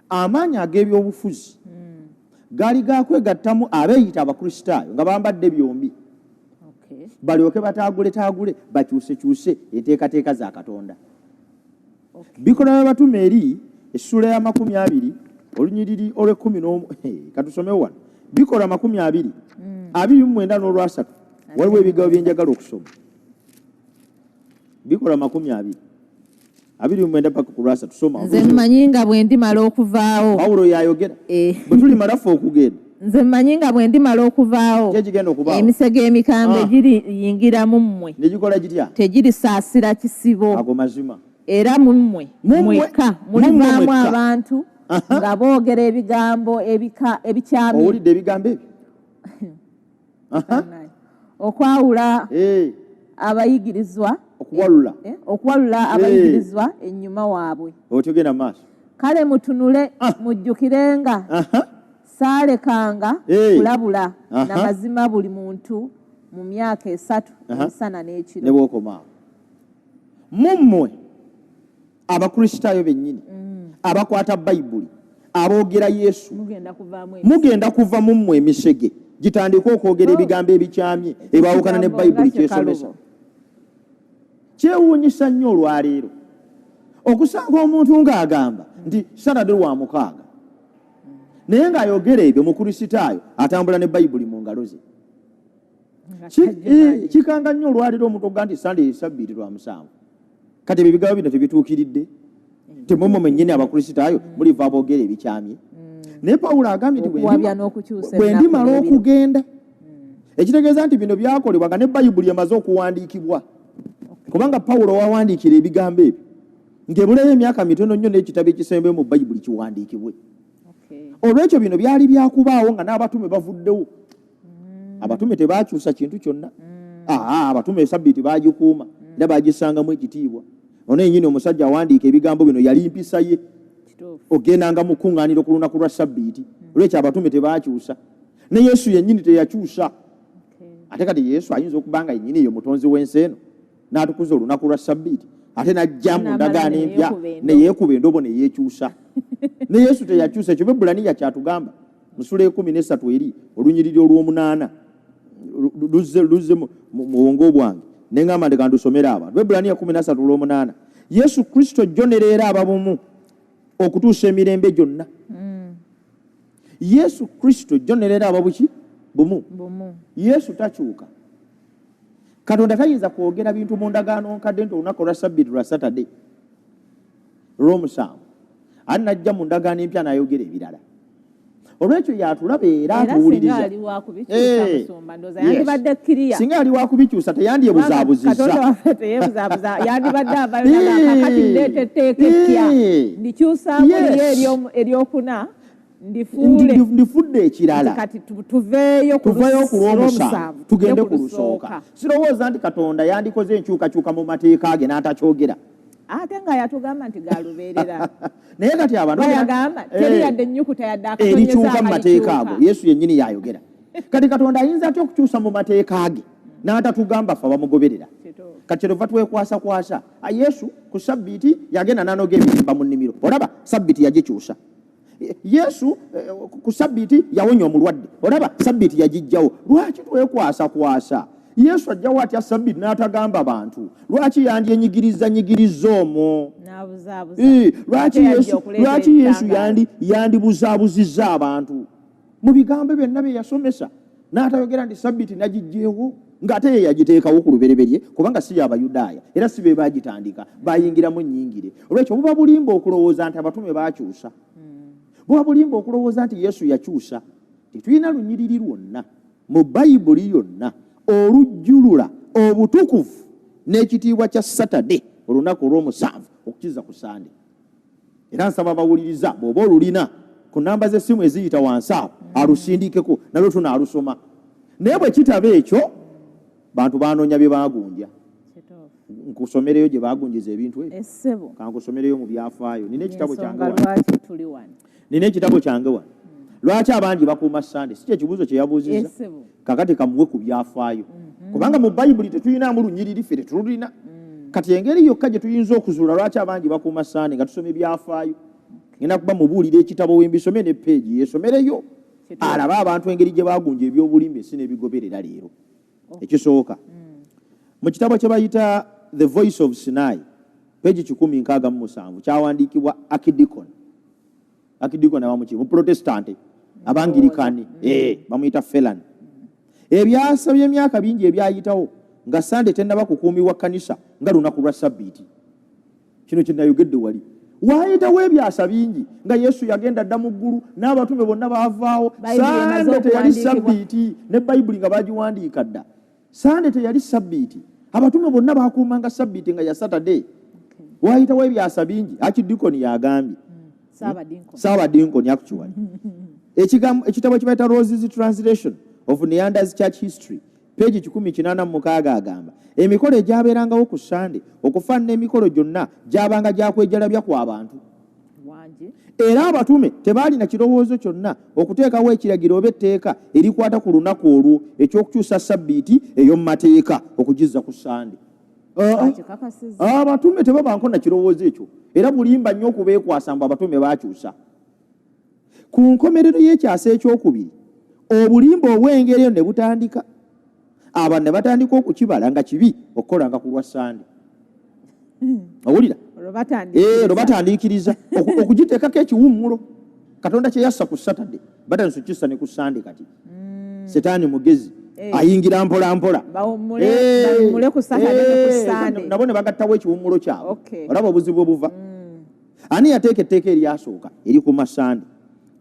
Amaanyi ag'ebyobufuzi gaali gakwegattamu abeeyita Abakristaayo nga bambadde byombi. Okay. Balyoke bataaguletaagule bakyusekyuse enteekateeka za Katonda. Okay. Bikolwa by'Abatume eri essula ya 20 olunyiriri olw'ekumi n'omu, katusomewo wano. Bikolwa 20, 29 n'olwasatu. Waliwo ebigambo bye njagala okusoma. Bikolwa 20, 29 paka ku lwasatu. Soma. Nze mmanyi nga bwe ndimala okuvaawo. Pawulo yayogera. Eh. Bwe tulimala ffe okugenda. Nze mmanyi nga bwe ndimala okuvaawo. Ki ekigenda okubaawo? Emisege emikambwe Ah. giriyingira mu mmwe. Ne gikola gitya? Tegirisaasira kisibo. Ago mazima. Era mu mmwe Mu mmwe, mwekka mu mmwe mulivaamu mwekka. abantu Aha. nga boogera ebigambo ebikyamye. Owulidde ebigambo ebyo? Aha. Okwawula Eh. abayigirizwa. Okuwalula. Okuwalula Eh. abayigirizwa ennyuma waabwe. Otyo genda mu maaso. Kale mutunule Ah. mujjukirenga Aha. saalekanga Eh. kulabula Aha. na mazima buli muntu mu myaka 3 Aha. emisana n'ekiro. Ne bw'okomaawo. Mu mmwe Abakristaayo bennyini abakwata Bayibuli aboogera Yesu Mugenda kuvaamu mugenda kuva mu mmwe emisege gitandike okwogera Oh. ebigambo ebikyamye ebyawukana ne Ebigambo Bayibuli nga kyesomesa. kyekalubo. Kyewuunyisa nnyo olwaleero okusanga omuntu ng'agamba nti Saturday lwa 6 naye ng'ayogera ebyo Mukristaayo atambula ne Bayibuli mu ngalo ze. Nga tajja Kikanga nnyo olwaleero omuntu ogamba nti Sunday sabbiiti lwa 7. Kati ebyo ebigambo bino tebituukiridde. Temumwe mwennyini Abakristaayo muliva aboogera ebikyamye. Naye Pawulo agambye nti Okuwabya n'okukyusa bwe ennaku ndimala n'ebiro. okugenda. Ekitegeeza nti bino byakolebwa nga ne Bayibuli emaze okuwandiikibwa. Kubanga Pawulo wawandiikira ebigambo ebyo ng'ebulayo emyaka mitono nnyo n'ekitabo ekisembayo mu Bayibuli kiwandiikibwe. Okay. Olw'ekyo bino byali byakubaawo nga n'abatume bavuddewo. Abatume tebaakyusa kintu kyonna. Abatume sabbiiti baagikuuma era baagissangamu ekitiibwa. Ono yennyini omusajja awandiika ebigambo bino yali mpisa ye. Kituufu. Ogendanga mu kkuŋŋaaniro ku lunaku lwa sabbiiti. Olw'ekyo abatume tebaakyusa. Ne Yesu yennyini teyakyusa. Okay. Ate kati Yesu ayinza okuba nga yennyini ye mutonzi w'ensi eno n'atukuza olunaku lwa sabbiiti ate n'ajja mu N'amala ndagaano ne empya yeekuba endobo. ne yeekuba endobo ne yeekyusa. Ne Yesu teyakyusa. Ekyo Bebbulaniya kyatugamba mu ssula 13 eri olunyiriri olw'omunaana luzze mu bwongo bwange ne ŋŋamba nti kandusomere abantu. Bebbulaniya 13 olw'omunaana. Yesu Kristo jjo ne leero aba bumu okutuusa emirembe gyonna. Yesu Kristo jjo ne leero aba buki? Bumu. Bumu. Yesu takyuka. Katonda tayinza kwogera bintu mu ndagaano nkadde nti olunaku olwa Sabbiiti lwa Saturday olw'omusanvu ate n'ajja mu ndagaano empya n'ayogera ebirala. Olw'ekyo yatulaba era Era atuwuliriza. singa ali wa kubikyusa Eh, musumba, ndowooza yes. yandibadde clear. Singa ali wa kubikyusa teyandyebuzaabuziza. Katonda waffe teyeebuzaabuza, yandibadde avaayo n'agamba, Eh. Kakati ndeeta etteeka eppya. Eh. Ndikyusaamu Yes. liri eryokuna, ndifuule. Ndifudde ekirala. Kati tuveeyo ku Tuveeyo ku lw'omusanvu, lw'omusanvu, tugende tujje ku lusooka. Sirowooza nti Katonda yandikoze enkyukakyuka mu mateeka ge n'atakyogera. Ate nga yatugamba nti galubeerera. Naye kati abantu Bayagamba, bagenda, teri eh, yadde ennyukuta yadde akatonyeza erikyuka mu mateeka akalikyuka. ago. Yesu yennyini yayogera. Kati Katonda ayinza atya okukyusa mu mateeka ge n'atatugamba ffe abamugoberera? Kituufu. Kati kyetova twekwasakwasa. Yesu ku sabbiiti yagenda n'anoga ebirimba mu nnimiro. Olaba sabbiiti yagikyusa. Yesu ku sabbiiti yawonya omulwadde. Olaba sabbiiti yagiggyawo. Lwaki twekwasakwasa? Yesu ajjawo atya sabbiiti n'atagamba bantu? Lwaki yandyenyigiriza nyigiriza omwo? N'abuzaabuza. Lwaki Ate yajja Yesu, okuleeta lwaki Yesu ebitangaala. yandibuzaabuziza abantu mu bigambo byonna bye yasomesa n'atayogera nti sabbiiti nagiggyewo ng'ate ye yagiteekawo ku lubereberye, kubanga si y'Abayudaaya era si be baagitandika, bayingiramu nnyingire. Olwekyo buba bulimba okulowooza nti abatume baakyusa, buba bulimba okulowooza nti Yesu yakyusa. Tetulina lunyiriri lwonna Mu Bayibuli yonna olujjulula obutukuvu n'ekitiibwa kya Saturday, olunaku olw'omusanvu, okukiza ku Sande. Era nsaba abawuliriza, bw'oba olulina ku namba z'essimu eziyita wansi awo, alusindikeko, nalwo tunaalusoma. Naye bwe kitaba ekyo, bantu banoonya bye baagunja. Nkusomereyo gye baagunjiza ebintu ebyo. Essebo. Kankusomereyo mu byafaayo. Nina ekitabo kyange Ensonga wano. lwaki tuli wano. Nina ekitabo kyange wano. Lwaki abangi bakuuma Sande? Si kyekibuuzo kye yabuuzizza? Essebo. Kakati kamuwe ku byafaayo, kubanga mu Bayibuli tetulinamu lunyiriri, ffe tetululina. Kati engeri yokka gye tuyinza okuzuula lwaki abangi bakuuma Sande nga tusoma ebyafaayo. Ngenda kuba mubuulira ekitabo wembisome ne peegi yeesomereyo, alabe abantu engeri gye bagunja ebyobulimba ensi n'ebigoberera leero. Ekisooka, mu kitabo kye bayita The Voice of Sinai, peegi 167, kyawandiikibwa Akidikon. Akidikon abamuki Muprotestante, Abangirikani, bamuyita Felan. Ebyasa by'emyaka bingi ebyayitawo nga Sande tennaba kukuumibwa kkanisa nga lunaku lwa sabbiiti. Kino kye nayogedde wali. Waayitawo ebyasa bingi nga Yesu yagenda dda mu ggulu n'abatume bonna baavaawo. Bayibuli emaze Sande teyali okuwandiikibwa. sabbiiti, ne Bayibuli nga bagiwandiika dda. Sande teyali sabbiiti. Abatume bonna bakuumanga sabbiiti nga ya Saturday. Waayitawo ebyasa bingi, Akidikoni yagambye. Saabadinkoni. Saabadinkoni actually. Ekitabo kye bayita Rose's Translation of Neander's Church History, page 186, agamba emikolo egyabeerangawo ku Sande okufaanana emikolo gyonna gyabanga gyakwejalabya kw'abantu. Wangi. Era abatume tebaalina kirowoozo kyonna okuteekawo ekiragiro oba etteeka erikwata ku lunaku olwo eky'okukyusa sabbiiti ey'omu mateeka okugizza ku Sande. Akikakasizza. Abatume tebabanko na kirowoozo ekyo, era bulimba nnyo okubeekwasa mbu abatume baakyusa. Ku nkomerero y'ekyasa ekyokubiri, obulimba obw'engeri eno ne butandika. Abantu ne batandika okukibala nga kibi okukolanga ku lwa Sande. Owulira? Olwo batandikiriza. Olwo batandiikiriza okugiteekako ekiwummulo. Katonda kye yassa ku Saturday, batandise okukissa ne ku Sande kati. Setaani mugezi, ayingira mpola mpola. Bawummule, bawummule ku Saturday ne ku Sunday. Nabo ne bagattawo ekiwummulo kyabwe. Olaba obuzibu obuva. Ani yateeka etteeka eryasooka erikuuma Sande?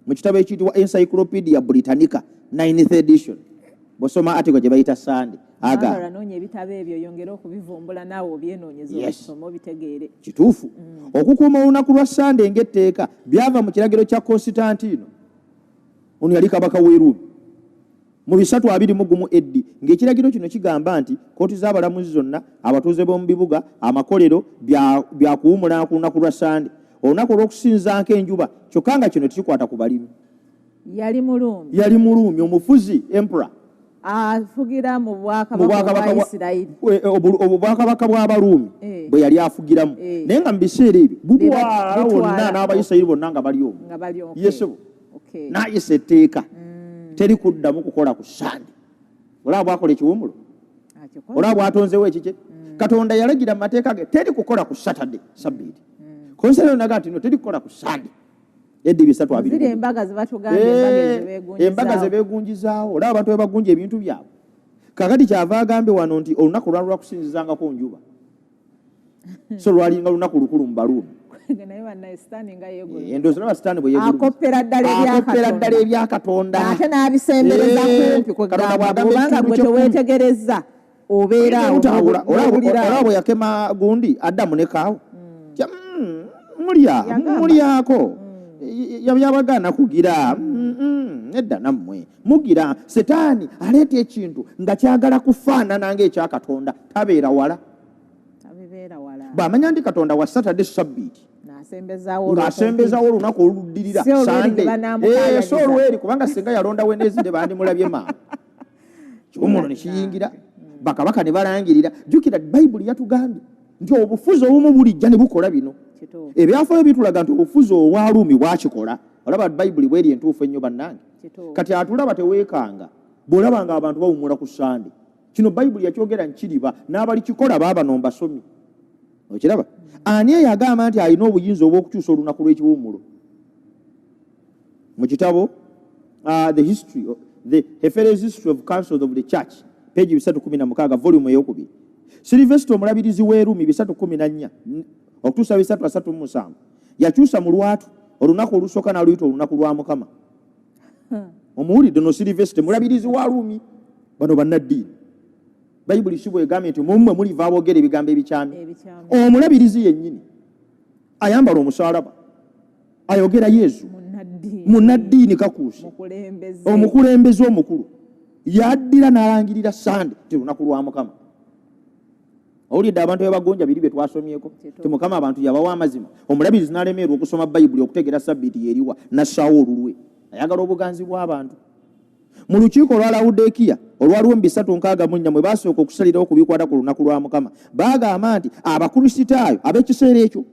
Mu kitabo ekiyitibwa Encyclopedia Britannica 9th edition, bw'osoma article gye bayita Sande, aga Mwagala noonya ebitabo ebyo, yongere okubivumbula naawe obyenoonyeze, obisome obitegeere. Kituufu. Okukuuma olunaku lwa Sande ng'etteeka byava mu kiragiro kya Constantino. Ono yali kabaka w'e Ruumi mu 321 AD, ng'ekiragiro kino kigamba nti kkooti z'abalamuzi zonna, abatuuze b'omu bibuga, amakolero bya kuwummulanga ku lunaku lwa Sande, olunaku olw'okusinzaako enjuba, kyokka nga kino tekikwata ku balimi. Yali Muluumi. Yali Muluumi, omufuzi, emperor. Afugira mu bwakabaka Mu bwakabaka bwa Isirayiri. Obwakabaka bw'Abaruumi bwe yali afugiramu. Naye nga mu biseera ebyo butwala wonna n'Abayisirayiri bonna nga bali omwo. Nga bali omwo. Yesebo. N'ayisa etteeka. Teri kuddamu kukola ku Sande. Olaba bw'akola ekiwummulo? Akikoze. Olaba bw'atonzewo ekikye? Katonda yalagira mu mateeka ge teri kukola ku Saturday, Sabbiiti. Konsere naga nti no, teri kukola ku Sande. Eddi 320. Ziri embaga ze batugambye, embaga ezo beegunjizaawo. Embaga ze beegunjizaawo. Olaba abantu bwe bagunja ebintu byabwe. Kaakati kyava agambye wano nti olunaku lwali lwa kusinzizangako njuba. So lwalinga lunaku lukulu mu Baruumi. Naye bannaye Sitaani nga yeegulumiza. Endowooza olaba Sitaani bwe yeegulumiza. Akoppera ddala ebya Akoppera Katonda. ddala ebya Katonda. Ate n'abisembereza kumpi kwe Katonda gamba, bw'agamba bw'obanga ekitundu gwe ky'ekkumi. teweetegerezza, obeera awo, Olaba n'owulira awo. olaba bwe yakema gundi Adamu ne Kaawa. Kya, mulya, Yagamba. mulyako. Yabagaana kugira. Nedda nammwe. Mugira. Setaani aleeta ekintu nga kyagala kufaanana ng'ekya Katonda. Tabeera wala. Tabibeera wala. Bw'amanya nti Katonda wa Saturday sabbiiti. N'asembezaawo Ng'asembezaawo olunaku oluddirira, Si olweri Sunday. gye banaamukaayaniza. Si olweri, kubanga singa yalonda Wednesday bandimulabye mangu. Kiwummulo ne kiyingira, bakabaka ne balangirira. Jjukira Bayibuli yatugambye nti obufuzi obumu bulijja ne bukola bino. Ebyafaayo bitulaga nti obufuzi obwa Ruumi bwakikola. Olaba Bayibuli bw'eri entuufu ennyo bannange. Kati atulaba teweekanga bw'olaba nga abantu bawummula ku Sande. Kino Bayibuli yakyogera nkiriba n'abalikikola baabano mbasomi. Okiraba? Ani eyagamba nti alina obuyinza obw'okukyusa olunaku lw'ekiwummulo? Mu kitabo, the history, the Heffer's History of Councils of the Church, page 316, volume ey'okubiri. Silvester omulabirizi w'e Ruumi 314, okutuusa 337, yakyusa mu lwatu olunaku olusooka n'aluyita olunaku lwa Mukama. Omuwulidde no Silivesite, mulabirizi wa Ruumi. Bano bannaddiini. Bayibuli si bwegambye nti mummwe muliva aboogera ebigambo ebikyamye? Omulabirizi yennyini ayambala omusaalaba ayogera Yezu, munnaddiini kakuuse, omukulembeze omukulu, yaddira n'alangirira Sande ti lunaku lwa Mukama. Owulidde abantu bebagonja biri bye twasomyeko ti Mukama abantu yabawa amazima. Omulabirizi n'alemererwa okusoma Bayibuli okutegeera sabbiiti yeriwa, n'assaawo olulwe. Ayagala obuganzi bw'abantu. Mu lukiiko olwa Lawudekiya olwaliwo mu 364 mwe baasooka okusalirawo ku bikwata ku lunaku lwa Mukama, baagamba nti Abakristaayo ab'ekiseera ekyo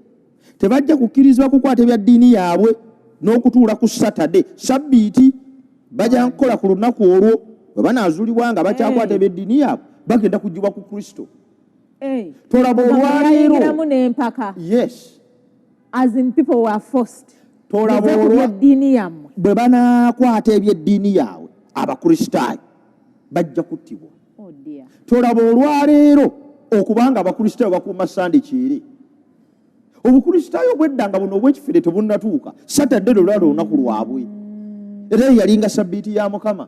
tebajja kukkirizibwa kukwata ebya ddiini yaabwe n'okutuula ku Satade, sabbiiti. Bajja kukola ku lunaku olwo. Bwe banaazuulibwa nga bakyakwata eby'eddiini yaabwe, bagenda kuggyibwa ku Kristo. Tolaba olwaleero n'empaka. Yes. As in people were forced. Tolaba olw'eddiini yammwe. Bwe banaakwata eby'eddiini yaabwe, Abakristaayo bajja kuttibwa. Oh dear. Tolaba olwaleero okubanga Abakristaayo bakuuma Sande kyere. Obukristaayo bwedda nga buno obw'ekifere tebunnatuuka, Satadde lwe lwali olunaku lwabwe. Era eyo yalinga sabbiiti ya Mukama.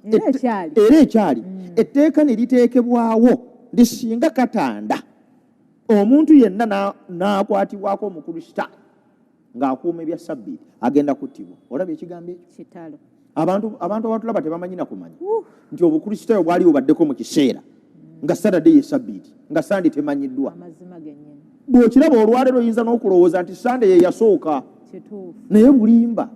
Era ekyali. Etteeka ne liteekebwawo nti singa katanda omuntu yenna n'akwatibwako Omukristaayo ng'akuuma ebya sabbiiti, agenda kuttibwa. Olaba ekigambo ekyo? Abantu abatulaba tebamanyi na kumanya nti Obukristaayo bwali bubaddeko mu kiseera nga Satadde ye sabbiiti, nga Sande temanyiddwa. Bw'okiraba olwaleero oyinza n'okulowooza nti Sande ye yasooka, naye bulimba.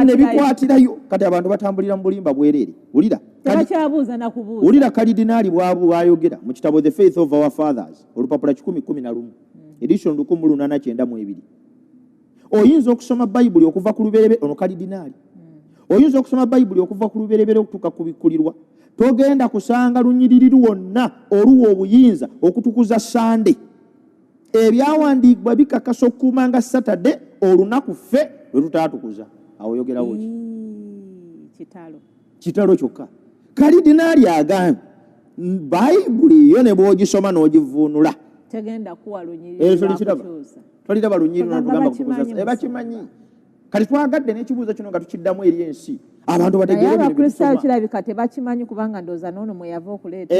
Ne bikwatirayo. Kati abantu batambulira mu bulimba bwereere. Wulira Kalidinaali bwayogera mu kitabo The Faith of Our Fathers, olupapula 111, edition 1892. Oyinza okusoma Bayibuli okuva ku lubereberye, ono Kalidinaali. Oyinza okusoma Bayibuli okuva ku lubereberye okutuuka ku bikkulirwa, togenda kusanga lunyiriri lwonna oluwa obuyinza okutukuza Sande. Ebyawandiikibwa bikakasa okukuumanga Satade olunaku ffe lwe tutaatukuza. Awo oyogerawo ki? Kitalo. Kitalo kyokka. Kalidinaali agambye Bayibuli yo ne bw'ogisoma n'ogivuunula tegenda kuwa lunyiriri. Toliraba lunyiriri lwatugamba kutukuza. Bakimanyi. Kati twagadde n'ekibuuzo kino nga tukiddamu eri ensi. Abantu bategeere bino. Abakristaayo kirabika tebakimanyi, kubanga ndowooza n'ono mwe yava okuleeta.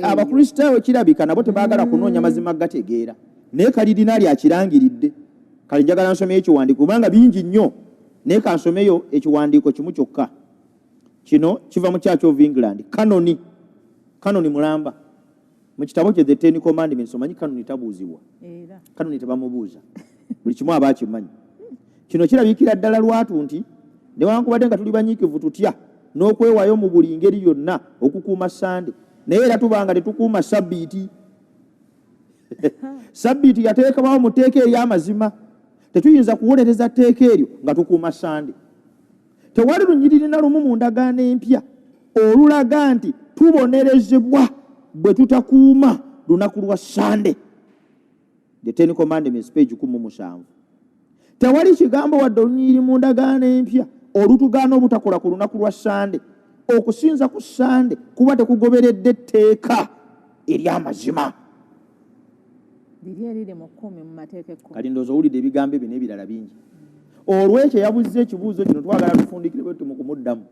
Abakristaayo kirabika nabo tebaagala kunoonya mazima gategeera. Naye Kalidinaali akirangiridde. Kale njagala nsomeyo ekiwandiiko kubanga bingi nnyo, naye kansomeyo ekiwandiiko kimu kyokka. Kino kiva mu Church of England. Kanoni, Kanoni mulamba mu kitabo kye The Ten Commandments. Omanyi Kanoni tabuuzibwa, Kanoni tebamubuuza, buli kimu aba akimanyi. Kino kirabikira ddala lwatu nti newankubadde nga tuli banyiikivu tutya n'okwewaayo mu buli ngeri yonna okukuuma Sande, naye era tubanga tetukuuma sabbiiti. Sabbiiti yateekebwawo mu tteeka ery'amazima. Tetuyinza kuwolereza tteeka eryo nga tukuuma Sande. Tewali lunyiriri na lumu mu ndagaano empya olulaga nti tubonerezebwa bwe tutakuuma lunaku lwa Sande. The Ten Commandments, page 17. Tewali kigambo wadde olunyiriri mu ndagaano empya olutugaana obutakola ku lunaku lwa Sande. Okusinza ku Sande kuba tekugoberedde tteeka ery'amazima. Liri eriri mu 10 mu mateeka 10. Kati ndowooza owulidde ebigambo ebyo n'ebirala bingi. Olw'ekyo yabuzza ekibuuzo kino, twagala tufundikire bwe tuti mu kumuddamu.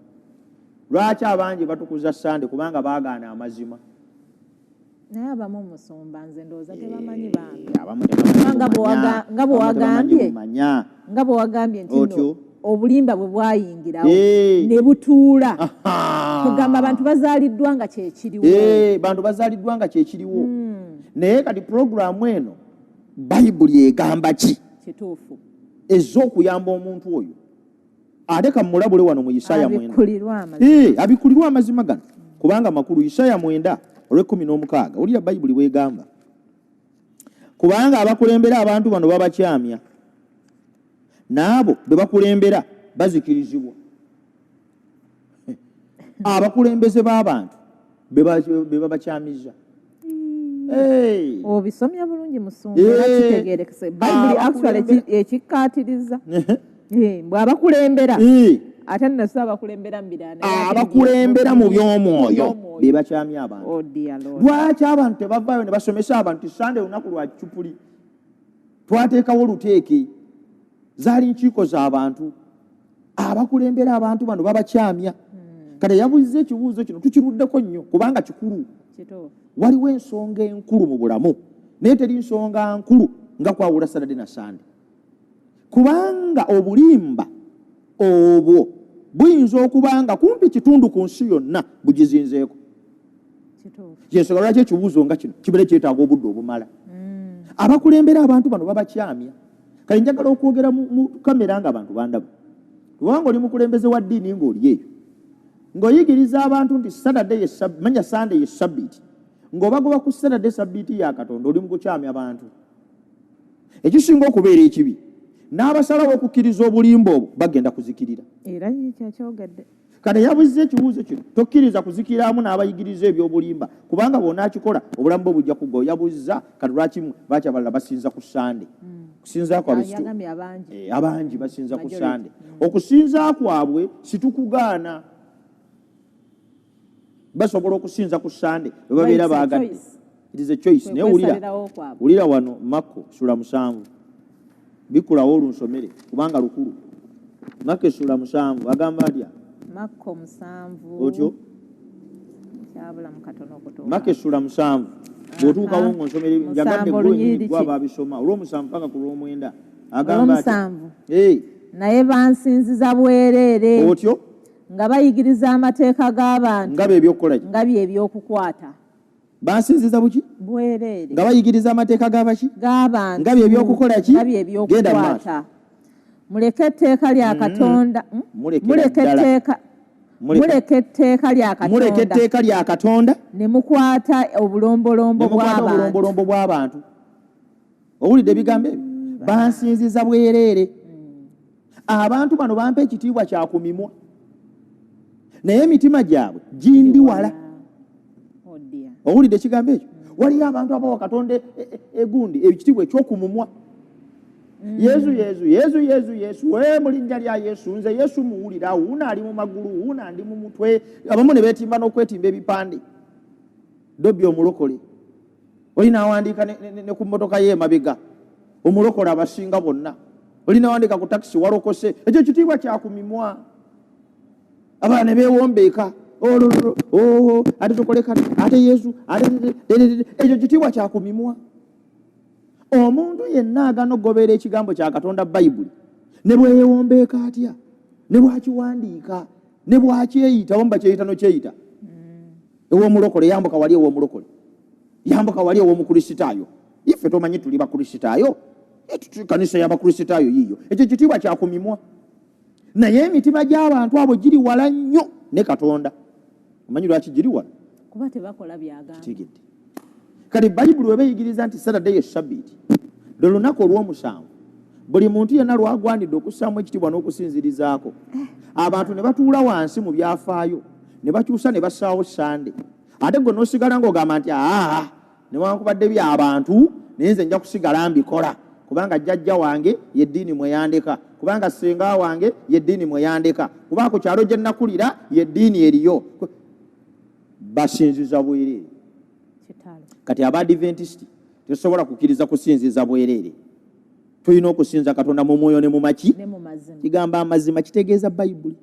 Lwaki abangi batukuza Sande? Kubanga baagaana amazima. Naye abamu musumba nze ndowooza tebamanyi bambi. Abamu tebamanyi. Nga bwe wagambye nti no obulimba bwe bwayingirawo ne butuula. Kugamba abantu bazaaliddwa nga kyekiriwo. Bantu bazaaliddwa nga kyekiriwo. Naye kati pulogulaamu eno Bayibuli egamba ki? Kituufu. Ez'okuyamba omuntu oyo. Ate kamulabule wano mu Isaaya 9. Abikulirwa amazima gano kubanga makulu. Isaaya 9 olw'e16. Wulira Bayibuli bw'egamba. Kubanga abakulembera abantu bano babakyamya, n'abo be bakulembera bazikirizibwa. Abakulembeze b'abantu be babakyamizza. Obisomya bulungi musumba, era kitegeerekese. Bayibuli actually ekikkaatiriza. Mbwe abakulembera ate nno si abakulembera mu birala, abakulembera mu by'omwoyo be bakyamya abantu. Lwaki abantu tebavaayo ne basomesa abantu Sande lunaku lwa kicupuli? Twateekawo luteeke. Zaali nkiiko z'abantu. Abakulembera abantu bano babakyamya. Kale yabuuzizza ekibuuzo kino, tukiruddeko nnyo kubanga kikulu. Waliwo ensonga enkulu mu bulamu, naye teri nsonga nkulu nga kwawula Saturday na Sunday, kubanga obulimba obwo buyinza okuba nga kumpi kitundu ku nsi yonna bugizinzeeko. Kyensonga lwaki ekibuuzo nga kino kibeere kyetaaga obudde obumala. Abakulembera abantu bano babakyamya. Kale njagala okwogera mu kamera nga abantu bandaba, kubanga oli mukulembeze wa ddiini ng'oli eyo ng'oyigiriza abantu nti Saturday ye manya Sunday ye Sabbiiti, ng'obagoba ku Saturday Sabbiiti ya Katonda, oli mu kukyamya bantu. Ekisinga okubeera ekibi, n'abasalawo okukkiriza obulimba obwo bagenda kuzikirira. Era kyakyogedde. Kale yabuuzizza ekibuuzo kino, tokkiriza kuzikiraamu n'abayigiriza ebyobulimba, kubanga bw'onaakikola obulamu bwo bujja kuggwawo. Yabuuzizza kati lwaki lwaki abalala basinza ku Sande? Kusinza kwabwe Yagambye abangi. Abangi basinza ku Majority. Sande. Okusinza kwabwe situkugaana, basobola okusinza ku Sande bwe babeera It's a baagadde. choice. It is a choice. Kwe Naye wulira, kwesalirawo kwabwe. wulira wano Makko sula 7, bikkulawo olunsomere kubanga lukulu. Makko essula 7 agamba atya? Makko 7. Otyo? Kyabula mu katono okutuuka. Makko essula 7 bw'otuukawo ng'onsomere, njagadde 7 gwe olunyiriri wennyini gwe ki? abaabisoma, olw'omusanvu paka ku lw'omwenda, agamba atya? Olw'omusanvu. Eh. Naye bansinziza bwereere. Otyo? Nga bayigiriza amateeka g'abantu. Nga bye ebyokukola ki? Nga bye ebyokukwata. Bansinziza buki? Bwereere. Nga bayigiriza amateeka g'abaki? G'abantu. Nga bye ebyokukola ki? Nga bye Genda mu ebyokukwata. maaso. Muleke etteeka lya Katonda. Mulekera Muleke ddala. etteeka. Muleke etteeka lya Katonda. Muleke etteeka lya Katonda. Ne mukwata obulombolombo Ne mukwata bw'abantu. obulombolombo bw'abantu. Owulidde ebigambo ebyo? Bansinziza bwereere. Abantu bano bampa ekitiibwa kya ku mimwa, naye emitima gyabwe gindi wala. Oh dear. Owulidde ekigambo ekyo? Waliyo abantu abawa Katonda egundi ekitiibwa ekyokumumwa. Yesu, Yesu, Yesu, Yesu, Yesu, we mu linnya lya Yesu, nze Yesu muwulira, wuuno ali mu magulu, wuuno andi mu mutwe. Abamu ne beetimba n'okwetimba ebipande, Dobbi omulokole. Oli n'awandiika ne ku mmotoka ye emabega, omulokole abasinga bonna. Oli n'awandiika ku takisi, walokose. Ekyo kitiibwa kya ku mimwa. Abalala ne beewombeeka, olololo, oh, ate tukole kati, ate Yesu, ate tete, tete, tete. Ekyo kitiibwa kya ku mimwa. Omuntu yenna agana okugoberera ekigambo kya Katonda, Bayibuli, ne bweyewombeeka atya, ne bwakiwandiika, ne bwakyeyita, oba bakyeyita nokyeyita ew'omulokole, yambuka wali ew'omulokole, yambuka wali ew'omukristaayo, ife tomanyi tuli bakristaayo, kanisa y'abakristaayo yiiyo. Ekyo kitiibwa kya ku mimwa, naye emitima gy'abantu abo giri wala nnyo ne Katonda. Omanyi lwaki giri wala? Kuba tebakola byagamba. Kitegedde. Kati Bayibuli weba eyigiriza nti Saturday ye Sabbiiti, lwe lunaku olw'omusanvu buli muntu yenna lwagwanidde okussaamu ekitiibwa n'okusinzirizaako, abantu ne batuula wansi mu byafaayo ne bakyusa ne bassaawo Sande, ate gwe n'osigala ng'ogamba nti aa, newankubadde by'abantu, naye nze nja kusigala mbikola kubanga jjajja wange yeddiini mwe yandeka, kubanga ssenga wange yeddiini mwe yandeka, kuba ku kyalo gye nakulira yeddiini eriyo. Basinziza bwereere. Kitalo. Kati Abadventisiti tetusobola kukkiriza kusinziza bwereere. Tulina okusinza Katonda mu mwoyo ne mu maki? Ne mu mazima. Kigamba amazima kitegeeza Bayibuli.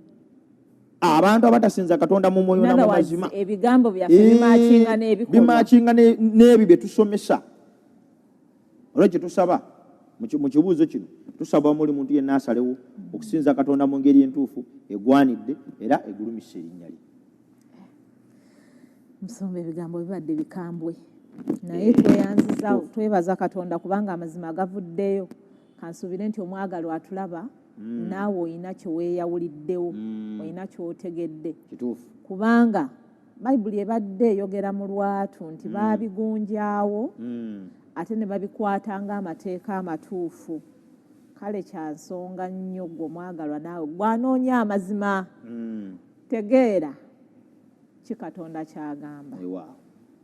Abantu abatasinza Katonda mu mwoyo In na mu other words, mazima, ebigambo byaffe bimakinga n'ebikolwa. Bimakinga n'ebyo bye tusomesa. Olwekyo tusaba mu kibuuzo kino, tusaba muli muntu yenna asalewo okusinza Katonda mu ngeri entuufu egwanidde era egulumisa erinnya lye. Musumba, ebigambo bibadde bikambwe, naye tweyanziza, twebaza Katonda kubanga amazima gavuddeyo. Kansuubire nti omwagalwa atulaba, naawe olina kyeweeyawuliddewo, olina kyotegedde. Kubanga Bayibuli ebadde eyogera mu lwatu nti baabigunjaawo ate ne babikwata ng'amateeka amatuufu. Kale kya nsonga nnyo ggwe omwagalwa naawe gwanoonya amazima, tegeera ki Katonda kyagamba.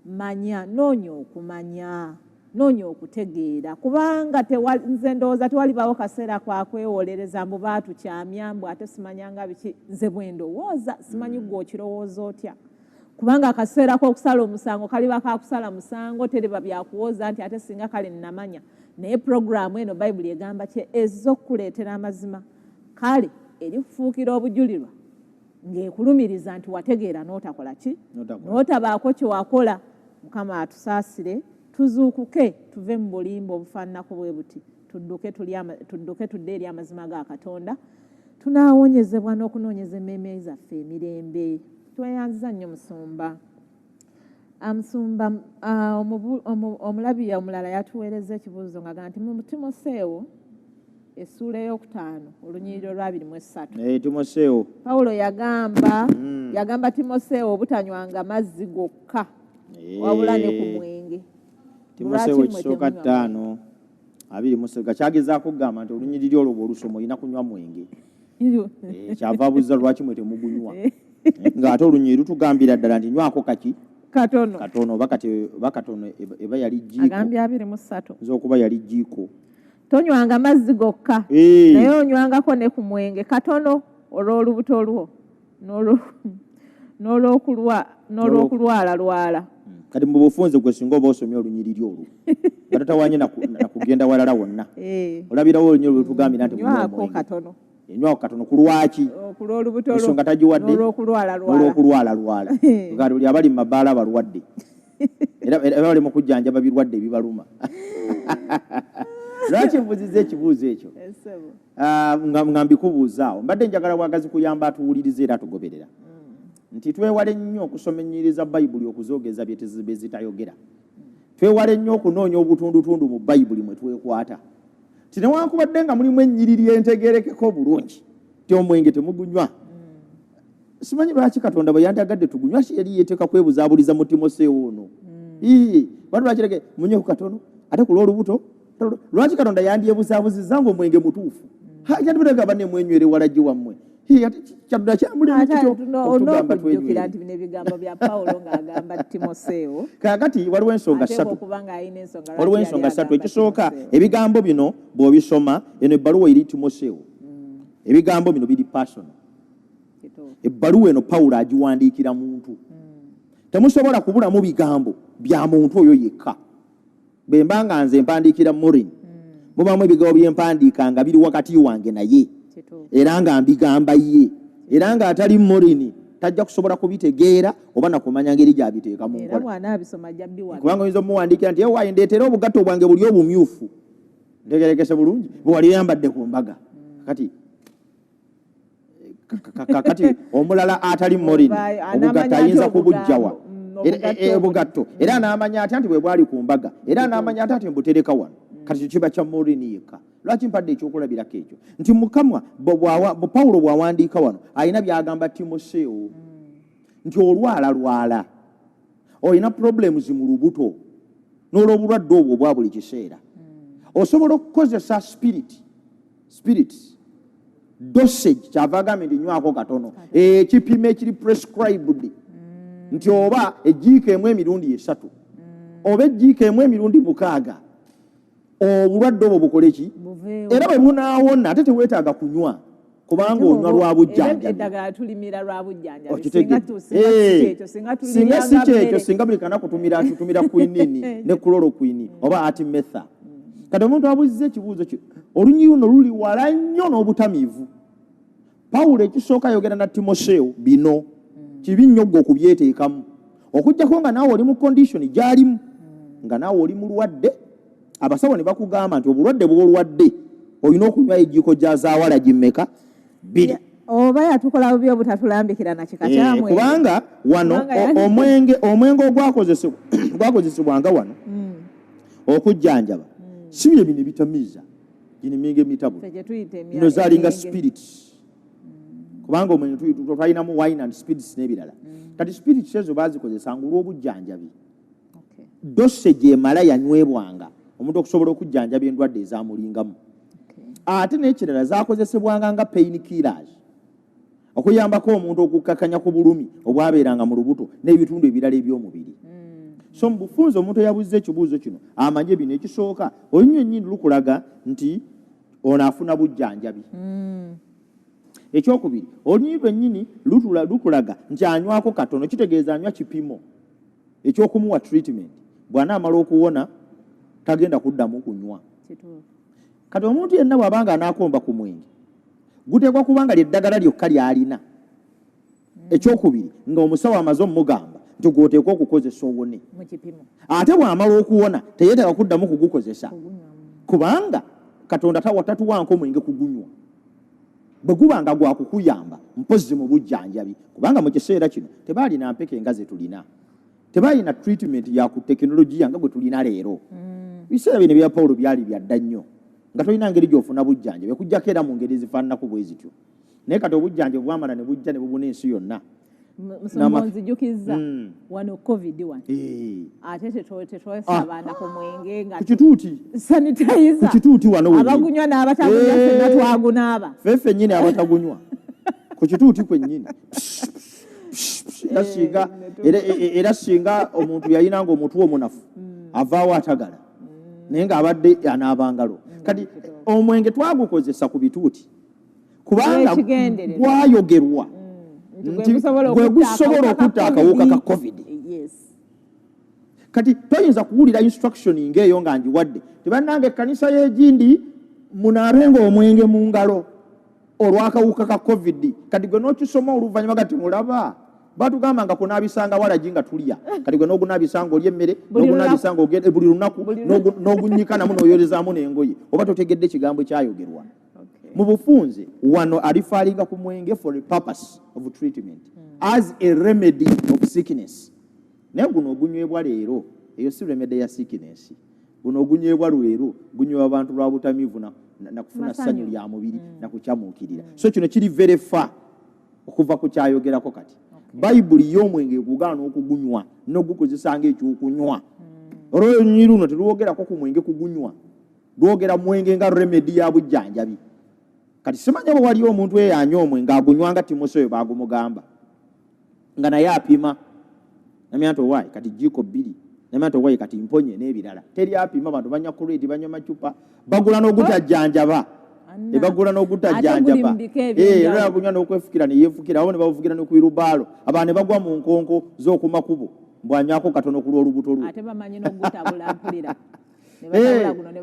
Manya, noonya okumanya, noonya okutegeera, kubanga nze ndowooza tewalibaawo kaseera kwa kwewolereza mbu baatukyamya, mbu ate simanyanga biki. Nze bwe ndowooza, simanyi ggwe okirowooza otya, Kubanga akaseera k'okusala omusango kaliba ka kusala musango, teriba byakuwoza nti ate singa kale nnamanya. Naye puroguraamu eno Bayibuli egamba kye ezze okukuleetera amazima. Kale erikufuukira obujulirwa ng'ekulumiriza nti wategeera n'otakola ki? N'otabaako kye wakola. Mukama atusaasire tuzuukuke tuve mu bulimba obufaananako bwe buti, tudduke tudduke tudde eri amazima ga Katonda, tunaawonyezebwa n'okunoonyeza emmeeme zaffe emirembe. Tweyanziza nnyo musumba. Musumba, omulabi omulala yatuweereza ekibuuzo nga gamba nti mu Timoseewo essuula ey'okutaano olunyiriri olwabiri mu esatu. Timoseewo. Pawulo yagamba yagamba Timoseewo obutanywanga mazzi gokka wabula ne ku mwenge. Timoseewo ekisooka 5:23 kyagezaako okugamba nti olunyiriri olwo bw'olusoma olina kunywa mwenge. Kyava abuuza lwaki mwe temugunywa. Ng'ate olunyiriri lutugambira ddala nti nywako kaki? Katono. Katono oba kati oba katono eba yali jjiiko. Agambye 23. Nza okuba yali jjiiko. Tonywanga mazzi gokka naye onywangako ne ku mwenge katono olw'olubuto lwo n'olw'okulwalalwala. Kati mu bufunze gwe singa oba osomye olunyiriri olwo nga totawaanye na kugenda walala wonna. Olabirawo olunyiriri lutugambira nti nywako katono. Nywako katono ku lwaki? Ku lw'olubuto lwo. Ensonga tagiwadde n'olw'okulwalalwala. Kati buli abali mu mabaala balwadde. Era bali mu kujjanjaba birwadde ebibaluma. Lwaki mbuuzizza ekibuuzo ekyo? Nga mbikubuuzaawo. Mbadde njagala bwagazi kuyamba atuwuliriza era atugoberera. Nti twewale nnyo okusoma ennyiriri za Bayibuli okuzoogeza bye zitayogera. Twewale nnyo okunoonya obutundutundu mu Bayibuli mwe twekwata. Nti newankubadde nga mulimu ennyiriri entegeerekeko obulungi, nti omwenge temugunywa. Simanyi lwaki Katonda bwe yandagadde tugunywa, ki yali yeeteeka kwebuzaabuliza mu Timoseewo ono. Bantu lwaki leke munyweko katono ate ku lw'olubuto? Lwaki Katonda yandyebuzaabuzizza ng'omwenge mutuufu? Yandibadde banne mwenywere walagi wammwe. Ate kyadda kyamulimu kityo okutugamba twenywere. Nti bino ebigambo bya Pawulo ng'agamba Timoseewo. Kaakati waliwo ensonga ssatu. Waliwo ensonga ssatu. Ekisooka, ebigambo bino bw'obisoma, eno ebbaluwa eri Timoseewo. Ebigambo bino biri personal. Ebbaluwa eno Pawulo agiwandiikira muntu. Temusobola kubulamu bigambo bya muntu oyo yekka. Bwe mba nga nze mpandiikira Maureen, mubaamu ebigambo bye mpandiika nga biri wakati wange naye, era nga mbigamba ye, era ng'atali Maureen tajja kusobola kubitegeera oba nakumanya ngeri gy'abiteeka mu nkola. Kubanga oyinza omuwandiikira nti ewaayi ndeetera obugatto bwange buli obumyufu, ntegerekese bulungi, bwe wali oyambadde ku mbaga. Kati kakati omulala atali Maureen obugatto ayinza kubujjawa obugatto, era n'amanya atya nti bwe bwali ku mbaga, era n'amanya atya nti mbutereka wano. Kati kiba kya Maureen yekka. Lwaki mpadde ekyokulabirako ekyo? Nti Mukama Pawulo bw'awandiika wano alina by'agamba Timoseewo nti olwalalwala, olina problems mu lubuto n'olw'obulwadde obwo obwa buli kiseera, osobola okukozesa spirits dosage, kyava agambye nti nywako katono, ekipimo ekiri prescribed nti oba ejjiiko emu emirundi 3 oba ejjiiko emu emirundi 6, obulwadde obwo bukole ki? Era bwe bunaawona ate teweetaaga kunywa, kubanga onywa lwa bujjanjabi. Singa si kyekyo, singa buli kanaku tumira quinine ne chloroquine oba artemether. Kati omuntu abuuzizza ekibuuzo kino, olunyiriri luno luli wala nnyo n'obutamiivu. Pawulo ekisooka ayogera na Timoseewo bino kibi nnyo ggwe okubyeteekamu, okuggyako nga naawe oli mu condition gy'alimu, nga naawe oli mulwadde, abasawo ne bakugamba nti obulwadde bw'olwadde olina okunywa ejiiko gya zaawala gimmeka? 2. Oba yatukola bubi obutatulambikira na kika kyamwe. Kubanga wano omwenge ogwakozesebwanga wano okujjanjaba si bye bino ebitamiiza, gino emyenge emitabule bino zaalinga spirits, kubanga omwenge twalinamu wine and spirits n'ebirala. Kati spirits ezo baazikozesanga olw'obujjanjabi. Dosage emala yanywebwanga omuntu okusobola okujjanjaba endwadde ezamulingamu. Ate n'ekirala zaakozesebwanga nga pain killers, okuyambako omuntu okukkakanya ku bulumi obwabeeranga mu lubuto n'ebitundu ebirala eby'omubiri. So mu bufunze omuntu eyabuuzizza ekibuuzo kino amanye bino. Ekisooka, olunyiriri nnyini lukulaga nti ono afuna bujjanjabi. Ekyokubiri, olunyiriri lwennyini lukulaga nti anywako katono, kitegeeza anywa kipimo ekyokumuwa treatment. Bw'anaamala okuwona tagenda kuddamu kunywa. Kati omuntu yenna bw'abanga anaakomba ku mwenge, guteekwa kubanga lyeddagala lyokka ly'alina. Ekyokubiri, nga omusawo amaze omugamba nti gw'oteekwa okukozesa owone, ate bw'amala okuwona teyeetaaga kuddamu kugukozesa, kubanga Katonda tatuwanko omwenge kugunywa. Bwe guba nga gwakukuyamba mpozzi mu bujjanjabi, kubanga mu kiseera kino tebaalina mpeke nga ze tulina, tebalina treatment ya ku tekinologiya nga gwe tulina leero. Biseera bino ebya Pawulo byali bya dda nnyo, nga tolina ngeri gy'ofuna bujjanjabi okuggyako era mu ngeri ezifaananako bwe zityo. Naye kati obujjanjabi bwamala ne bujja ne bubuna ensi yonna. Musumba, nzijukizza wano COVID wano, ate tetwesabana ku mwenge nga ku kituuti, sanitizer, ku kituuti wano wennyini. Abagunywa n'abatagunywa ffenna twagunaaba. Ffe ffennyini abatagunywa ku kituuti kwennyini. Era singa omuntu yayinanga omutwe omunafu avaawo atagala, naye ng'abadde anaaba ngalo. Kati omwenge twagukozesa ku bituuti kubanga gwayogerwa nti gwe gusobola okutta akawuka ka COVID. Kati toyinza kuwulira instruction ng'eyo nga ngiwadde tebannanga ekkanisa y'egindi munaabenga omwenge mu ngalo olw'akawuka ka COVID. Kati gwe n'okisoma oluvannyuma kati mulaba batugamba nga kunaabisanga walagi nga tulya, kati gwe n'ogunaabisanga olya emmere, n'ogunaabisanga ogenda buli lunaku, n'ogunnyika namu n'oyolezaamu n'engoye, oba totegedde ekigambo kyayogerwa. Mu bufunze wano alifaalinga ku mwenge for a purpose of treatment, as a remedy of sickness. Naye guno ogunywebwa leero, eyo si remedy ya sickness. Guno ogunywebwa leero gunywebwa abantu lwa butamiivu na kufuna ssanyu lya mubiri na kukyamuukirira. So kino kiri very far okuva ku kyayogerako kati. Bayibuli y'omwenge egugaana okugunywa n'ogukozesa ng'ekyokunywa. Olw'olunyiriri luno telwogerako ku mwenge kugunywa, lwogera mwenge nga remedy ya bujjanjabi. Kati simanya bwe waliyo omuntu eyo anywa omwenge agunywa nga Timoseewo baagumugamba, nga naye apima namya nti owaayi kati jjiiko bbiri, namya nti owaayi kati mponye n'ebirala. Teri apima, abantu banywa kureeti, banywa macupa, bagula n'ogutajjanjaba. Ebagula n'ogutajjanjaba. Era agunywa n'okwefukira ne yeefukira, awo ne bavugira ne ku irubaalo, abantu ne bagwa mu nkonko z'oku makubo mbw'anywako katono ku lw'olubuto lwe. Ate bamanyi n'ogutabula mpulira.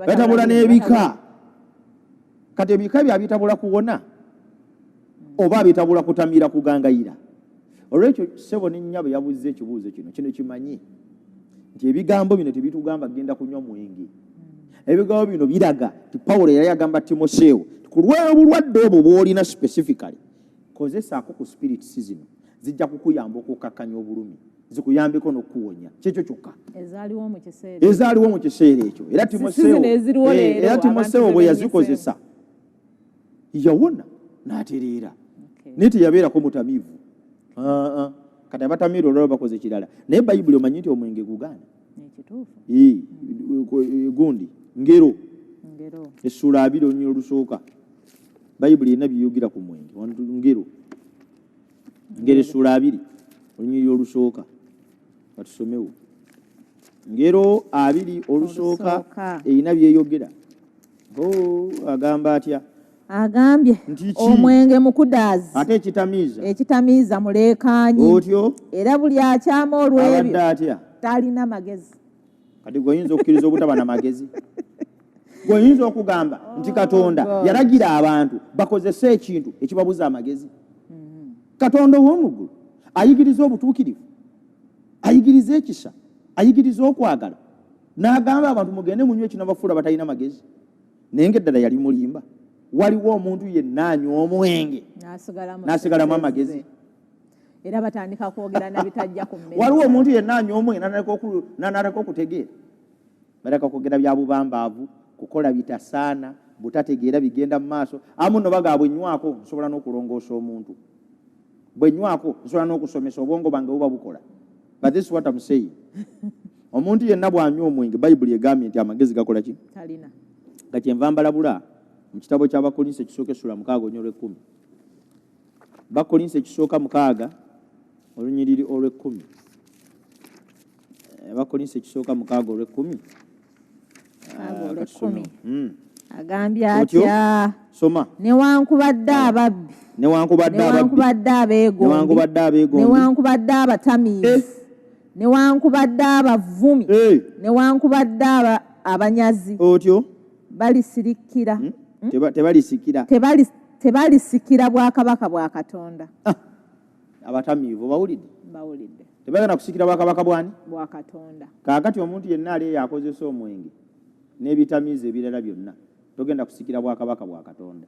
Batabula n'ebika. Kati ebika byabitabula kuwona oba abitabula kutamira kugangayira. Olwekyo ssebo ne nnyabo yabuuzza ekibuuzo kino, kino kimanyi nti ebigambo bino tebitugamba kugenda kunywa mwenge. Ebigambo bino biraga nti Pawulo yali agamba Timoseewo ku lw'obulwadde obwo bw'olina specifically, kozesaako ku spirits zino, zijja kukuyamba okukakkanya obulumi, zikuyambeko n'okukuwonya. Kyekyo kyokka. Ezaaliwo mu kiseera. Ezaaliwo mu kiseera ekyo. Era Timoseewo bwe yazikozesa yawona n'atereera. Naye teyabeerako mutamiivu. Kati abatamiiru olwalwo bakoze kirala. Naye Bayibuli omanyi nti omwenge gugaana. Gundi ngero essuula 2 olunyiriri olusooka. Bayibuli erina byeyogera ku mwenge. Ngero. Ngero essuula 2 olunyiriri olusooka. Katusomewo. Ngero 2 olusooka erina byeyogera. Agamba atya? Agambye omwenge mukudaazi, ate ekitamiiza, ekitamiiza muleekaanyi. Otyo era buli akyama olw'ebyo abadde atya? Talina magezi. Kati gwe oyinza okukkiriza obutaba na magezi? Gwe oyinza okugamba nti Katonda yalagira abantu bakozese ekintu ekibabuza amagezi? Katonda ow'omu ggulu ayigiriza obutuukirivu, ayigiriza ekisa, ayigiriza okwagala, n'agamba abantu mugende munywe ekinabafuula batalina magezi. Naye ng'eddala yali mulimba. Waliwo omuntu yenna anywa omwenge n'asigalamu amagezi? Era batandika kwogera na bitajja ku mmere. Waliwo omuntu yenna anywa omwenge n'atandika okutegeera? Batandika kwogera bya bubambaavu, kukola bitasaana, butategeera bigenda mu maaso. Amu nno bagamba bwe nywako nsobola n'okulongoosa omuntu, bwe nywako nsobola n'okusomesa, obwongo bwange buba bukola. But this is what I'm saying. Omuntu yenna bw'anywa omwenge, Bayibuli egambye nti amagezi gakola ki? Talina. Nga kyenva mbalabula mu kitabo ky'Abakolinso ekisooka essula 6 olw'ekkumi. Bakolinso ekisooka 6 olunyiriri olw'ekkumi. Abakolinso ekisooka 6 olw'ekkumi. Olw'ekkumi. Agambye Otyo? atya? Soma. Newankubadde ababbi, Newankubadde ababbi, newankubadde abeegombi, newankubadde abeegombi, newankubadde abatamiivu, Eh. newankubadde abavumi, Eh, newankubadde abanyazi, otyo balisirikira Tebalisikira. Tebalisikira bwakabaka bwa Katonda. Ah, abatamiivu bawulidde? Bawulidde. Tebagenda kusikira bwakabaka bwani? Bwa Katonda. Kaakati omuntu yenna ali eyo akozesa omwenge n'ebitamiiza ebirala byonna, togenda kusikira bwakabaka bwa Katonda.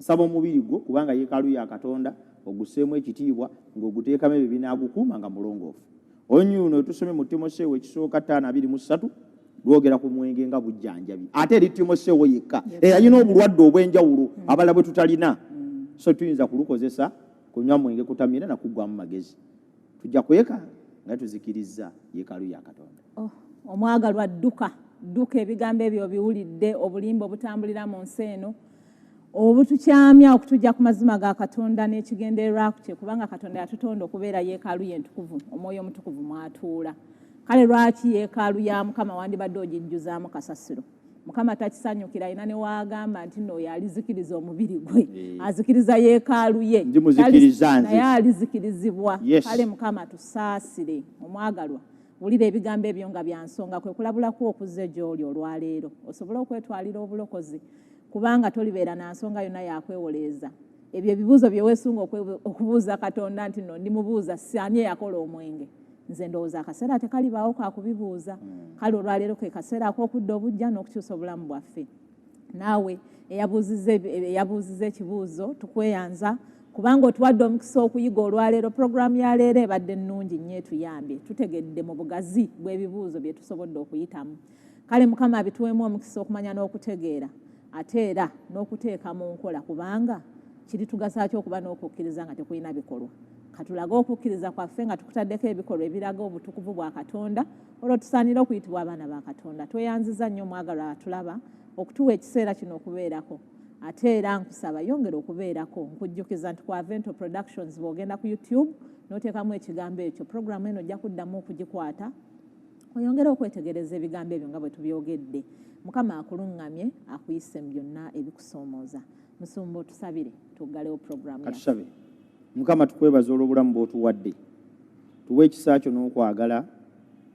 Nsaba omubiri gwo, kubanga yeekaalu ya Katonda, oguseemu ekitiibwa ng'oguteekamu ebyo binaagukuuma nga mulongoofu. Onyuno tusome mu Timoseewo ekisooka 5:23, lwogera ku mwenge nga bujjanjabi, ate eri Timoseewo yekka eyalina obulwadde obw'enjawulo abalala bwe tutalina, so tuyinza kulukozesa kunywa mwenge kutamira nakuggwamu magezi, tujja kweka nga tuzikirizza yeekaalu ya Katonda. Oh, omwagalwa, dduka dduka, ebigambo ebyo obiwulidde, obulimba obutambulira mu nsi eno obutukyamya okutujja ku mazima ga Katonda n'ekigendererwa kye, kubanga Katonda yatutonda okubeera yeekaalu ye entukuvu, Omwoyo Omutukuvu mwatuula. Kale lwaki yeekaalu ya Mukama wandibadde ogijjuzaamu kasasiro? Mukama takisanyukira. Alina ne waagamba nti nno oyo alizikiriza omubiri gwe, azikiriza yeekaalu ye. Ndimuzikiriza nze. Naye alizikirizibwa. Yes. Kale Mukama tusaasire. Omwagalwa, wulira ebigambo ebyo nga bya nsonga, kwe kulabulako okuzza gy'oli olwaleero osobole okwetwalira obulokozi, kubanga tolibeera na nsonga yonna yakwewoleeza ebyo ebibuuzo bye weesunga okubuuza Katonda nti no ndimubuuza si ani eyakola omwenge. Nze ndowooza akaseera tekalibaawo kakubibuuza. Kale olwaleero ke kaseera ak'okudda obujja n'okukyusa obulamu bwaffe. Naawe eyabuuzizza ekibuuzo, tukweyanza kubanga otuwadde omukisa okuyiga olwaleero. Puroguramu ya leero ebadde nnungi nnyo, etuyambye, tutegedde mu bugazi bw'ebibuuzo bye tusobodde okuyitamu. Kale Mukama abituweemu omukisa okumanya n'okutegeera, ate era n'okuteeka mu nkola, kubanga kiritugasa ki okuba n'okukkiriza nga tekulina bikolwa? Katulage okukkiriza kwaffe nga tukutaddeko ebikolwa ebiraga obutukuvu bwa Katonda, olwo tusaanire okuyitibwa abaana ba Katonda. Tweyanziza nnyo omwagalwa atulaba okutuwa ekiseera kino okubeerako. Ate era nkusaba yongera okubeerako. Nkujjukiza nti ku Avento Productions, bw'ogenda ku YouTube n'oteekamu ekigambo ekyo, puroguramu eno ojja kuddamu okugikwata oyongere okwetegereza ebigambo ebyo nga bwe tubyogedde. Mukama akuluŋŋamye, akuyise mu byonna ebikusoomooza. Musumba, otusabire tuggalewo puroguramu yaffe. Katusabe. Mukama, tukwebaza olw'obulamu bw'otuwadde. Tuwe ekisa kyo n'okwagala,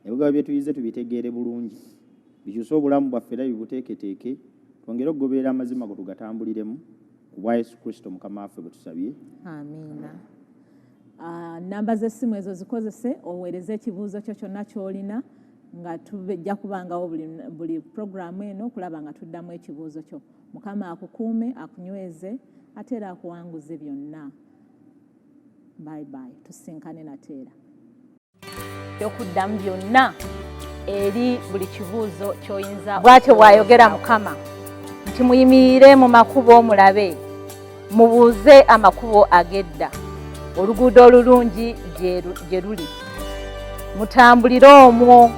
ebigambo bye tuyize tubitegeere bulungi, bikyuse obulamu bwaffe era bibuteeketeeke, twongere okugoberera amazima go tugatambuliremu, ku bwa Yesu Kristo Mukama waffe bwe tusabye. Amiina. Ah, namba z'essimu ezo zikozese oweereze ekibuuzo kyo kyonna ky'olina, nga tujja kubangawo buli puroguramu eno okulaba nga tuddamu ekibuuzo kyo. Mukama akukuume, akunyweze, ate era akuwanguze byonna. Bye bye, tusinkane nate era. Okuddamu byonna eri buli kibuuzo ky'oyinza. Bw'atyo bw'ayogera Mukama nti muyimirire mu makubo mulabe, mubuuze amakubo ag'edda, oluguudo olulungi gye luli, mutambulire omwo.